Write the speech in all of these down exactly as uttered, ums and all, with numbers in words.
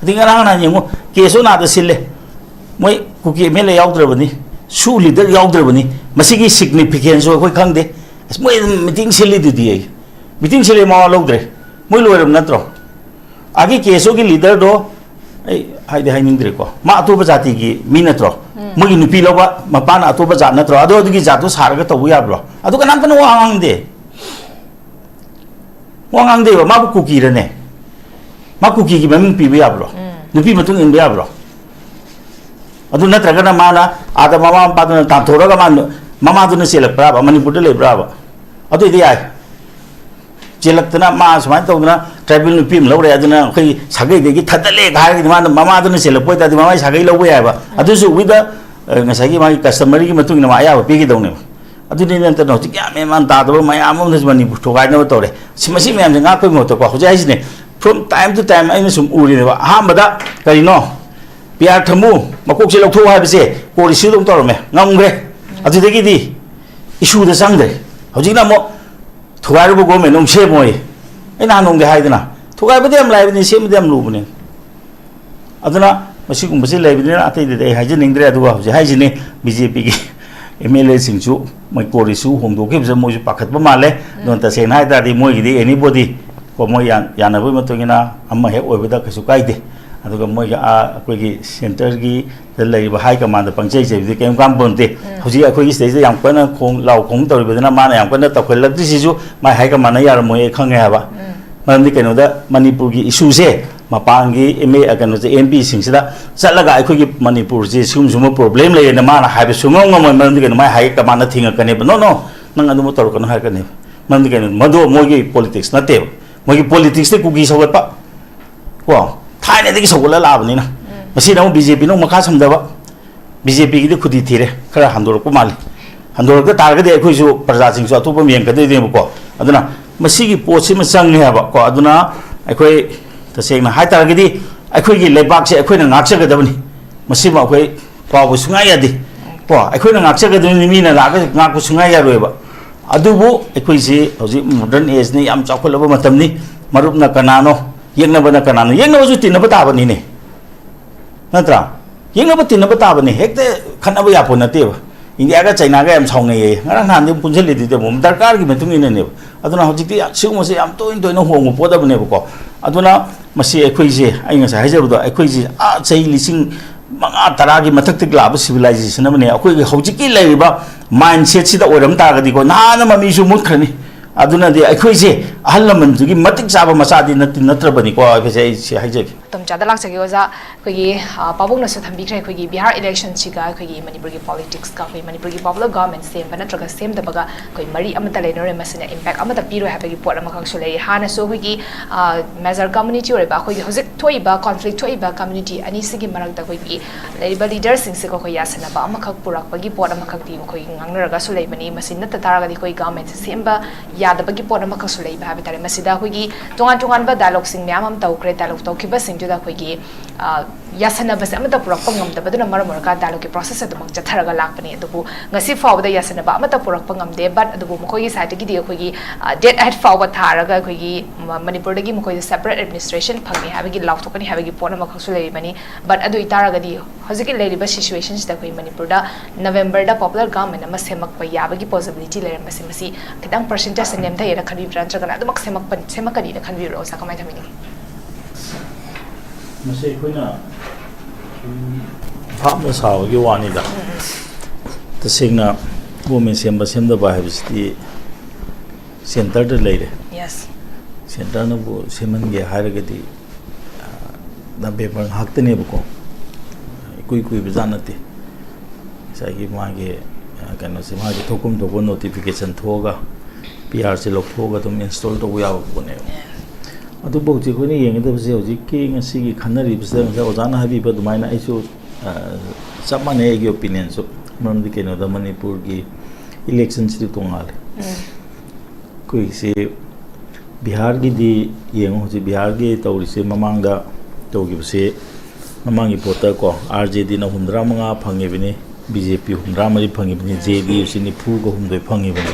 ꯑꯗꯩ ꯉꯔꯥꯡ ꯅꯍꯥꯟ ꯌꯦꯡꯉꯨ, ꯀꯦꯁꯣ ꯅꯥꯗ ꯁꯤꯜꯂꯦ, ꯃꯣꯏ ꯀꯨꯀꯤ ꯑꯦꯝ ꯑꯦꯜ ꯑꯦ ꯌꯥꯎꯗ꯭ꯔꯕꯅꯤ, ꯁꯨ ꯂꯤꯗꯔ ꯌꯥꯎꯗ꯭ꯔꯕꯅꯤ, ꯃꯁꯤꯒꯤ ꯁꯤꯒꯅꯤꯐꯤꯀꯦꯟꯁꯁꯨ ꯑꯩꯈꯣꯏ ꯈꯪꯗꯦ꯫ ꯑꯁ, ꯃꯣꯏ ꯑꯗꯨꯝ ꯃꯤꯇꯤꯡ ꯁꯤꯜꯂꯤꯗꯨꯗꯤ, ꯑꯩ ꯃꯤꯇꯤꯡ ꯁꯤꯜꯂꯦ, ꯃꯋꯥ ꯂꯧꯗ꯭ꯔꯦ꯫ ꯃꯣꯏ ꯂꯣꯏꯔꯕ ꯅꯠꯇ꯭ꯔꯣ? ꯑꯥꯒꯤ ꯀꯦꯁꯣꯒꯤ ꯂꯤꯗꯔꯗꯣ ꯑꯩ ꯍꯥꯏꯗꯤ ꯍꯥꯏꯅꯤꯡꯗ꯭ꯔꯦꯀꯣ, ꯃꯥ ꯑꯇꯣꯞꯄ ꯖꯥꯇꯤꯒꯤ ꯃꯤ ꯅꯠꯇ꯭ꯔꯣ? ꯎꯝ꯫ ꯃꯣꯏꯒꯤ ꯅꯨꯄꯤ ꯂꯧꯕ ꯃꯄꯥꯅ ꯑꯇꯣꯞꯄ ꯖꯥꯠ ꯅꯠꯇ꯭ꯔꯣ? ꯑꯗꯣ ꯑꯗꯨꯒꯤ ꯖꯥꯠꯇꯣ ꯁꯥꯔꯒ ꯇꯧꯕ ꯌꯥꯕ꯭ꯔꯣ? ꯑꯗꯨ ꯀꯅꯥꯝꯇꯅ ꯋꯥ ꯉꯥꯡꯗꯦ꯫ ꯋꯥ ꯉꯥꯡꯗꯦꯕ, ꯃꯥꯕꯨ ꯀꯨꯀꯤꯔꯅꯦ? ꯃꯥ ꯀꯨꯀꯤꯒꯤ ꯃꯃꯤꯡ ꯄꯤꯕ ꯌꯥꯕ꯭ꯔꯣ? ꯎꯝ꯫ ꯅꯨꯄꯤ ꯃꯇꯨꯡ ꯏꯟꯕ ꯌꯥꯕ꯭ꯔꯣ? ꯑꯗꯨ ꯅꯠꯇ꯭ꯔꯒꯅ ꯃꯥꯅ ꯑꯥꯗ ꯃꯃꯥ ꯃꯄꯥꯗꯨꯅ ꯇꯥꯟꯊꯣꯔꯒ ꯃꯥ, ꯃꯃꯥꯗꯨꯅ ꯆꯦꯜꯂꯛꯄ꯭ꯔꯥꯕ, ꯃꯅꯤꯄꯨꯔꯗ ꯂꯩꯕ꯭ꯔꯥꯕ? ꯑꯗꯨꯏꯗꯤ ꯌꯥꯏ꯫ ꯆꯦꯜꯂꯛꯇꯅ ꯃꯥ ꯁꯨꯃꯥꯏꯅ ꯇꯧꯗꯅ ꯇ꯭ꯔꯥꯏꯕꯦꯜ ꯅꯨꯄꯤ ꯑꯃ ꯂꯧꯔꯦ, ꯑꯗꯨꯅ ꯑꯩꯈꯣꯏ ꯁꯥꯒꯩꯗꯒꯤ ꯊꯥꯗꯠꯂꯦ ꯍꯥꯏꯔꯒꯗꯤ, ꯃꯥꯅ ꯃꯃꯥꯗꯨꯅ ꯆꯦꯜꯂꯛꯄ ꯑꯣꯏꯇꯥꯔꯗꯤ ꯃꯃꯥꯒꯤ ꯁꯥꯒꯩ ꯂꯧꯕ ꯌꯥꯏꯕ꯫ ꯑꯗꯨꯁꯨ with the, ꯑ, ꯉꯁꯥꯏꯒꯤ ꯃꯥꯒꯤ customary ꯒꯤ ꯃꯇꯨꯡ ꯏꯟꯅ ꯃꯥ ꯑꯌꯥꯕ ꯄꯤꯒꯗꯧꯅꯦꯕ꯫ ꯑꯗꯨꯗꯤ ꯅꯠꯇꯅ ꯍꯧꯖꯤꯛ ꯒ꯭ꯌꯥꯟ ꯃꯦꯟ ꯃꯥꯟ ꯇꯥꯗꯕ ꯃꯌꯥꯝ ꯑꯃꯅꯁꯨ ꯃꯅꯤꯄꯨꯔ ꯊꯨꯒꯥꯏꯅꯕ ꯇꯧꯔꯦ꯫ ꯁꯤ, ꯃꯁꯤ ꯃꯌꯥꯝꯁꯦ ꯉꯥꯛꯄꯒꯤ ꯃꯍꯨꯠꯇꯀꯣ, ꯍꯧꯖꯤꯛ ꯍꯥꯏꯁꯤꯅꯦ, from time to time ꯑꯩꯅ ꯁꯨꯝ ꯎꯔꯤꯅꯦꯕ꯫ ꯑꯍꯥꯟꯕꯗ ꯀꯔꯤꯅꯣ, ꯄꯤ ꯑꯥꯔ ꯊꯝꯃꯨ, ꯃꯀꯣꯛꯁꯦ ꯂꯧꯊꯣꯛꯎ ꯍꯥꯏꯕꯁꯦ core issue ꯗ ꯑꯃꯨꯛ ꯇꯧꯔꯝꯃꯦ, ꯉꯝꯈ꯭ꯔꯦ꯫ ꯑꯗꯨꯗꯒꯤꯗꯤ issue ꯗ ꯆꯪꯗ꯭ꯔꯦ꯫ ꯍꯧꯖꯤꯛꯅ ꯑꯃꯨꯛ ꯊꯨꯒꯥꯏꯔꯨꯕ government ꯑꯃꯨꯛ ꯁꯦꯝꯃꯣꯏ꯫ ꯑꯩ ꯅꯍꯥꯟ ꯅꯣꯡꯗꯤ ꯍꯥꯏꯗꯅ, ꯊꯨꯒꯥꯏꯕꯗꯤ ꯌꯥꯝ ꯂꯥꯏꯕꯅꯤ, ꯁꯦꯝꯕꯗꯤ ꯌꯥꯝ ꯂꯨꯕꯅꯤ꯫ ꯑꯗꯨꯅ ꯃꯁꯤꯒꯨꯝꯕꯁꯤ ꯂꯩꯕꯅꯤꯅ ꯑꯇꯩꯗꯗꯤ ꯑꯩ ꯍꯥꯏꯖꯅꯤꯡꯗ꯭ꯔꯦ꯫ ꯑꯗꯨꯒ ꯍꯧꯖꯤꯛ ꯍꯥꯏꯁꯤꯅꯤ, ꯕꯤ ꯖꯦ ꯄꯤꯒꯤ ꯑꯦꯝ ꯑꯦꯜ ꯑꯦꯁꯤꯡꯁꯨ ꯃꯣꯏ core issue ꯍꯣꯡꯗꯣꯛꯈꯤꯕꯁꯦ ꯃꯣꯏꯁꯨ ꯄꯥꯈꯠꯄ ꯃꯥꯜꯂꯦ꯫ ꯑꯗꯨꯅ ꯇꯁꯦꯡꯅ ꯍꯥꯏ ꯇꯥꯔꯗꯤ ꯃꯣꯏꯒꯤꯗꯤ anybody ꯀꯣ, ꯃꯣꯏ ꯌꯥꯟ-, ꯌꯥꯅꯕꯒꯤ ꯃꯇꯨꯡ ꯏꯟꯅ ꯑꯃ ꯍꯦꯛ ꯑꯣꯏꯕꯗ ꯀꯩꯁꯨ ꯀꯥꯏꯗꯦ꯫ ꯑꯗꯨꯒ ꯃꯣꯏꯒꯤ, ꯑꯥ, ꯑꯩꯈꯣꯏꯒꯤ centre ꯒꯤ ꯗ ꯂꯩꯔꯤꯕ high command ꯗ ꯄꯪꯆꯩ ꯆꯩꯕꯗꯤ ꯀꯔꯤꯝ ꯀꯥꯟꯄꯣꯟꯇꯦ꯫ ꯎꯝ꯫ ꯍꯧꯖꯤꯛ ꯑꯩꯈꯣꯏꯒꯤ ꯁꯤꯗꯩꯁꯤꯗ ꯌꯥꯝ ꯀꯟꯅ ꯈꯣꯡ-, ꯂꯥꯎ ꯈꯣꯡ ꯇꯧꯔꯤꯕꯗꯨꯅ ꯃꯥꯅ ꯌꯥꯝ ꯀꯟꯅ ꯇꯧꯈꯠꯂꯛꯇ꯭ꯔꯤꯁꯤꯁꯨ ꯃꯥꯏ high command ꯅ ꯌꯥꯔꯝꯃꯣꯏ, ꯑꯩ ꯈꯪꯉꯦ ꯍꯥꯏꯕ꯫ ꯎꯝ꯫ ꯃꯔꯝꯗꯤ ꯀꯩꯅꯣꯗ ꯃꯅꯤꯄꯨꯔꯒꯤ issue ꯁꯦ ꯃꯄꯥꯟꯒꯤ ꯑꯦꯝ ꯑꯦ, ꯀꯩꯅꯣꯁꯦ, ꯑꯦꯝ ꯄꯤ ꯁꯤꯡꯁꯤꯗ ꯆꯠꯂꯒ ꯑꯩꯈꯣꯏꯒꯤ ꯃꯅꯤꯄꯨꯔꯁꯦ ꯁꯤꯒꯨꯝ ꯁꯤꯒꯨꯝꯕ problem ꯂꯩꯔꯦꯅ ꯃꯥꯅ ꯍꯥꯏꯕ ꯁꯨꯡꯉꯝ ꯉꯝꯃꯣꯏ꯫ ꯃꯔꯝꯗꯤ ꯀꯩꯅꯣ, ꯃꯥꯏ high command ꯅ ꯊꯤꯡꯉꯛꯀꯅꯦꯕ꯫ "No, no, ꯅꯪ ꯑꯗꯨꯝꯕ ꯇꯧꯔꯛꯀꯅꯨ" ꯍꯥꯏꯔꯛꯀꯅꯦꯕ꯫ ꯃꯔꯝꯗꯤ ꯀꯩꯅꯣ, ꯃꯗꯨ ꯃꯣꯏꯒꯤ politics ꯅꯠꯇꯦꯕ꯫ ꯃꯣꯏꯒꯤ politics ꯇꯤ ꯀꯨꯀꯤ ꯁꯧꯒꯠꯄ꯫ ꯀꯣ, ꯊꯥꯏꯅꯗꯒꯤ ꯁꯧꯒꯠꯂ ꯂꯥꯛꯑꯕꯅꯤꯅ꯫ ꯎꯝ꯫ ꯃꯁꯤꯅ ꯑꯃꯨꯛ ꯕꯤ ꯖꯦ ꯄꯤꯅ ꯑꯃꯨꯛ ꯃꯈꯥ ꯁꯝꯊꯕ꯫ ꯕꯤ ꯖꯦ ꯄꯤꯒꯤꯗꯤ ꯈꯨꯗꯤ ꯊꯤꯔꯦ, ꯈꯔ ꯍꯟꯗꯣꯔꯛꯄ ꯃꯥꯜꯂꯤ꯫ ꯍꯟꯗꯣꯔꯛꯇ ꯇꯥꯔꯒꯗꯤ ꯑꯩꯈꯣꯏꯁꯨ ꯄ꯭ꯔꯖꯥꯁꯤꯡꯁꯨ ꯑꯇꯣꯞꯄ ꯑꯃ ꯌꯦꯡꯒꯗꯣꯏꯅꯦꯕꯀꯣ꯫ ꯑꯗꯨꯅ ꯃꯁꯤꯒꯤ ꯄꯣꯠꯁꯤꯃ ꯆꯪꯉꯦ ꯍꯥꯏꯕ ꯀꯣ꯫ ꯑꯗꯨꯅ ꯑꯩꯈꯣꯏ ꯇꯁꯦꯡꯅ ꯍꯥꯏ ꯇꯥꯔꯒꯗꯤ ꯑꯩꯈꯣꯏꯒꯤ ꯂꯩꯕꯥꯛꯁꯦ ꯑꯩꯈꯣꯏꯅ ꯉꯥꯛꯆꯒꯗꯕꯅꯤ꯫ ꯃꯁꯤꯃ ꯑꯩꯈꯣꯏ ꯀꯥꯎꯕ ꯁꯨꯡꯌꯥ ꯌꯥꯗꯦ꯫ ꯀꯣ, ꯑꯩꯈꯣꯏꯅ ꯉꯥꯛꯆꯒꯗꯕꯅꯤ, ꯃꯤꯅ ꯂꯥꯛꯑꯒ ꯉꯥꯛꯄ ꯁꯨꯡꯌꯥ ꯌꯥꯔꯣꯏꯕ꯫ ꯑꯗꯨꯕꯨ ꯑꯩꯈꯣꯏꯁꯤ ꯍꯧꯖꯤꯛ modern age ꯅꯤ, ꯌꯥꯝ ꯆꯥꯎꯈꯠꯂꯕ ꯃꯇꯝꯅꯤ꯫ ꯃꯔꯨꯞꯅ ꯀꯅꯥꯅꯣ? ꯌꯦꯛꯅꯕꯅ ꯀꯅꯥꯅꯣ? ꯌꯦꯛꯅꯕꯁꯨ ꯇꯤꯟꯅꯕ ꯇꯥꯕꯅꯤꯅꯦ, ꯅꯠꯇ꯭ꯔꯥ? ꯌꯦꯛꯅꯕ ꯇꯤꯟꯅꯕ ꯇꯥꯕꯅꯤ, ꯍꯦꯛꯇ ꯈꯠꯅꯕ ꯌꯥꯄꯣꯠ ꯅꯠꯇꯦꯕ꯫ ꯏꯟꯗꯤꯌꯥꯒ ꯆꯩꯅꯥꯒ ꯌꯥꯝ ꯁꯥꯎꯅꯩꯌꯦ, ꯉꯔꯥꯡ ꯅꯍꯥꯟꯗꯤ ꯑꯃꯨꯛ ꯄꯨꯟꯁꯤꯜꯂꯤꯗꯨꯗꯤ ꯑꯃꯨꯛ ꯗꯔꯀꯥꯔꯒꯤ ꯃꯇꯨꯡ ꯏꯟꯅꯅꯦꯕ꯫ ꯑꯗꯨꯅ ꯍꯧꯖꯤꯛꯇꯤ ꯁꯤꯒꯨꯝꯕꯁꯦ ꯌꯥꯝ ꯇꯣꯏꯅ ꯇꯣꯏꯅ ꯍꯣꯡꯕ ꯄꯣꯠ ꯑꯃꯅꯦꯕꯀꯣ꯫ ꯑꯗꯨꯅ ꯃꯁꯤ ꯑꯩꯈꯣꯏꯁꯦ, ꯑꯩ ꯉꯁꯥꯏ ꯍꯥꯏꯖꯕꯗꯣ, ꯑꯩꯈꯣꯏꯁꯦ ꯑꯥ ꯆꯍꯤ ꯂꯤꯁꯤꯡ ꯃꯉꯥ ꯇꯔꯥꯒꯤ ꯃꯊꯛꯇꯒꯤ ꯂꯥꯛꯄ civilization ꯑꯃꯅꯦ꯫ ꯑꯩꯈꯣꯏꯒꯤ ꯍꯧꯖꯤꯛꯀꯤ ꯂꯩꯔꯤꯕ mindsetꯁꯤꯗ ꯑꯣꯏꯔꯝ ꯇꯥꯔꯒꯗꯤꯀꯣ, ꯅꯍꯥꯟꯅ ꯃꯃꯤꯁꯨ ꯃꯨꯠꯈ꯭ꯔꯅꯤ꯫ ꯑꯗꯨꯅꯗꯤ ꯑꯩꯈꯣꯏꯁꯦ ꯑꯍꯜ ꯂꯃꯟꯗꯨꯒꯤ ꯃꯇꯤꯛ ꯆꯥꯕ ꯃꯆꯥꯗꯤ ꯅꯠꯇꯤ ꯅꯠꯇ꯭ꯔꯕꯅꯤꯀꯣ ꯍꯥꯏꯕꯁꯦ ꯑꯩ ꯁꯤ ꯍꯥꯏꯖꯒꯦ꯫ ꯃꯇꯝ ꯆꯥꯗ ꯂꯥꯛꯆꯒꯦ ꯑꯣꯖꯥ꯫ ꯑꯩꯈꯣꯏꯒꯤ, ꯑ, ꯄꯥꯕꯨꯡꯅꯁꯨ ꯊꯝꯕꯤꯈ꯭ꯔꯦ, ꯑꯩꯈꯣꯏꯒꯤ ꯕꯤꯍꯥꯔ electionꯁꯤꯒ ꯑꯩꯈꯣꯏꯒꯤ ꯃꯅꯤꯄꯨꯔꯒꯤ politicsꯀ, ꯑꯩꯈꯣꯏ ꯃꯅꯤꯄꯨꯔꯒꯤ popular government ꯁꯦꯝꯕ ꯅꯠꯇ꯭ꯔꯒ ꯁꯦꯝꯗꯕꯒ ꯑꯩꯈꯣꯏ ꯃꯔꯤ ꯑꯃꯠꯇ ꯂꯩꯅꯔꯣꯏ, ꯃꯁꯤꯅ impact ꯑꯃꯠꯇ ꯄꯤꯔꯣꯏ ꯍꯥꯏꯕꯒꯤ ꯄꯣꯠ ꯑꯃꯈꯛꯁꯨ ꯂꯩ꯫ ꯍꯥꯟꯅꯁꯨ ꯑꯩꯈꯣꯏꯒꯤ, ꯑ, major community ꯑꯣꯏꯔꯤꯕ, ꯑꯩꯈꯣꯏꯒꯤ ꯍꯧꯖꯤꯛ ꯊꯣꯛꯏꯕ conflict ꯊꯣꯛꯏꯕ community ꯑꯅꯤꯁꯤꯒꯤ ꯃꯔꯛꯇ ꯑꯩꯈꯣꯏꯒꯤ ꯂꯩꯔꯤꯕ leaderꯁꯤꯡꯁꯦ ꯑꯩꯈꯣꯏ ꯌꯥꯁꯟꯅꯕ ꯑꯃꯈꯛ ꯄꯨꯔꯛꯄꯒꯤ ꯄꯣꯠ ꯑꯃꯈꯛꯇꯤ ꯃꯈꯣꯏ ꯉꯥꯡꯅꯔꯒꯁꯨ ꯂꯩꯕꯅꯤ꯫ ꯃꯁꯤ ꯅꯠꯇ ꯇꯥꯔꯒꯗꯤ ꯑꯩꯈꯣꯏ governmentꯁꯦ ꯁꯦꯝꯕ ꯌꯥꯗꯕꯒꯤ ꯄꯣꯠ ꯑꯃꯈꯛꯁꯨ ꯂꯩꯕ ꯍꯥꯏꯕ ꯇꯥꯔꯦ꯫ ꯃꯁꯤꯗ ꯑꯩꯈꯣꯏꯒꯤ ꯇꯣꯉꯥꯟ ꯇꯣꯉꯥꯟꯕ dialogueꯁꯤꯡ ꯃꯌꯥꯝ ꯑꯃ ꯇꯧꯈ꯭ꯔꯦ꯫ Dialogue ꯇꯧꯈꯤꯕꯁꯤꯡꯗꯨꯗ ꯑꯩꯈꯣꯏꯒꯤ, ꯑ, ꯌꯥꯁꯟꯅꯕꯁꯦ ꯑꯃꯠꯇ ꯄꯨꯔꯛꯄ ꯉꯝꯗꯕꯗꯨꯅ ꯃꯔꯝ ꯑꯣꯏꯔꯒ dialogueꯀꯤ process ꯑꯗꯨꯃꯛ ꯆꯠꯊꯔꯒ ꯂꯥꯛꯄꯅꯤ꯫ ꯑꯗꯨꯕꯨ ꯉꯁꯤ ꯐꯥꯎꯕꯗ ꯌꯥꯁꯟꯅꯕ ꯑꯃꯠꯇ ꯄꯨꯔꯛꯄ ꯉꯝꯗꯦ꯫ But ꯑꯗꯨꯕꯨ ꯃꯈꯣꯏꯒꯤ sideꯇꯒꯤꯗꯤ ꯑꯩꯈꯣꯏꯒꯤ, ꯑ, date ahead ꯐꯥꯎꯕ ꯊꯥꯔꯒ ꯑꯩꯈꯣꯏꯒꯤ ꯃ-, ꯃꯅꯤꯄꯨꯔꯗꯒꯤ ꯃꯈꯣꯏꯗ separate administration ꯐꯪꯉꯦ ꯍꯥꯏꯕꯒꯤ ꯂꯥꯎꯊꯣꯛꯀꯅꯤ ꯍꯥꯏꯕꯒꯤ ꯄꯣꯠ ꯑꯃꯈꯛꯁꯨ ꯂꯩꯔꯤꯕꯅꯤ꯫ But ꯑꯗꯨ ꯑꯣꯏꯇꯥꯔꯒꯗꯤ ꯍꯧꯖꯤꯛꯀꯤ ꯂꯩꯔꯤꯕ situationꯁꯤꯗ ꯑꯩꯈꯣꯏ ꯃꯅꯤꯄꯨꯔꯗ Novemberꯗ popular government ꯑꯃ ꯁꯦꯝꯃꯛꯄ ꯌꯥꯕꯒꯤ possibility ꯂꯩꯔꯝꯕꯁꯦ, ꯃꯁꯤ ꯈꯤꯇꯪ percentageꯁꯦ ꯅꯦꯝꯊꯩꯑꯅ ꯈꯟꯕꯤꯕ꯭ꯔꯥ, ꯅꯠꯇ꯭ꯔꯒꯅ ꯑꯗꯨꯃꯛ ꯁꯦꯝꯃꯛꯄ, ꯁꯦꯝꯃꯛꯀꯅꯤꯅ ꯈꯟꯕꯤꯕ꯭ꯔꯥ, ꯑꯣꯖꯥ? ꯀꯃꯥꯏꯅ ꯊꯝꯕꯤꯅꯤꯡꯉꯤ? ꯃꯁꯤ ꯑꯩꯈꯣꯏꯅ ꯁꯨꯝ ꯚꯥꯞꯅ ꯁꯥꯕꯒꯤ ꯋꯥꯅꯤꯗ꯫ ꯇꯁꯦꯡꯅ government ꯁꯦꯝꯕ ꯁꯦꯝꯗꯕ ꯍꯥꯏꯕꯁꯤꯗꯤ centreꯗ ꯂꯩꯔꯦ꯫ Yes. Centreꯅꯕꯨ ꯁꯦꯝꯍꯟꯒꯦ ꯍꯥꯏꯔꯒꯗꯤ, ꯑ, November ꯉꯥꯛꯇꯅꯦꯕꯀꯣ, ꯏꯀꯨꯏ ꯀꯨꯏꯕ ꯖꯥꯠ ꯅꯠꯇꯦ꯫ ꯉꯁꯥꯏꯒꯤ ꯃꯥꯒꯤ, ꯑ, ꯀꯩꯅꯣꯁꯦ, ꯃꯥꯒꯤ ꯊꯣꯛꯐꯝ ꯊꯣꯛꯄ notification ꯊꯣꯛꯑꯒ, PRꯁꯦ ꯂꯧꯊꯣꯛꯑꯒ ꯑꯗꯨꯝ install ꯇꯧꯕ ꯌꯥꯕ ꯄꯣꯠꯅꯦꯕ꯫ ꯑꯗꯨꯐꯧꯁꯦ ꯑꯩꯈꯣꯏꯅ ꯌꯦꯡꯒꯗꯕꯁꯦ, ꯍꯧꯖꯤꯛꯀꯤ ꯉꯁꯤꯒꯤ ꯈꯟꯅꯔꯤꯕꯁꯤꯗ ꯉꯁꯥꯏ ꯑꯣꯖꯥꯅ ꯍꯥꯏꯕꯤꯕ ꯑꯗꯨꯃꯥꯏꯅ ꯑꯩꯁꯨ, ꯑ, ꯆꯞ ꯃꯥꯟꯅꯩ ꯑꯩꯒꯤ opinionꯁꯨ꯫ ꯃꯔꯝꯗꯤ ꯀꯩꯅꯣꯗ ꯃꯅꯤꯄꯨꯔꯒꯤ electionꯁꯤꯗꯤ ꯇꯣꯡꯉꯥꯜꯂꯦ꯫ ꯑꯩꯈꯣꯏꯁꯦ ꯕꯤꯍꯥꯔꯒꯤꯗꯤ ꯌꯦꯡꯉꯣ, ꯍꯧꯖꯤꯛ ꯕꯤꯍꯥꯔꯒꯤ ꯇꯧꯔꯤꯁꯦ, ꯃꯃꯥꯡꯗ ꯇꯧꯈꯤꯕꯁꯦ, ꯃꯃꯥꯡꯒꯤ ꯚꯣꯠꯇ ꯀꯣ, RJDꯅ ꯍꯨꯝꯗ꯭ꯔꯥ ꯃꯉꯥ ꯐꯪꯉꯤꯕꯅꯤ, BJP ꯍꯨꯝꯗ꯭ꯔꯥ ꯃꯔꯤ ꯐꯪꯉꯤꯕꯅꯤ, JDUꯁꯤ ꯅꯤꯐꯨꯒ ꯍꯨꯝꯗꯣꯏ ꯐꯪꯉꯤꯕꯅꯤ꯫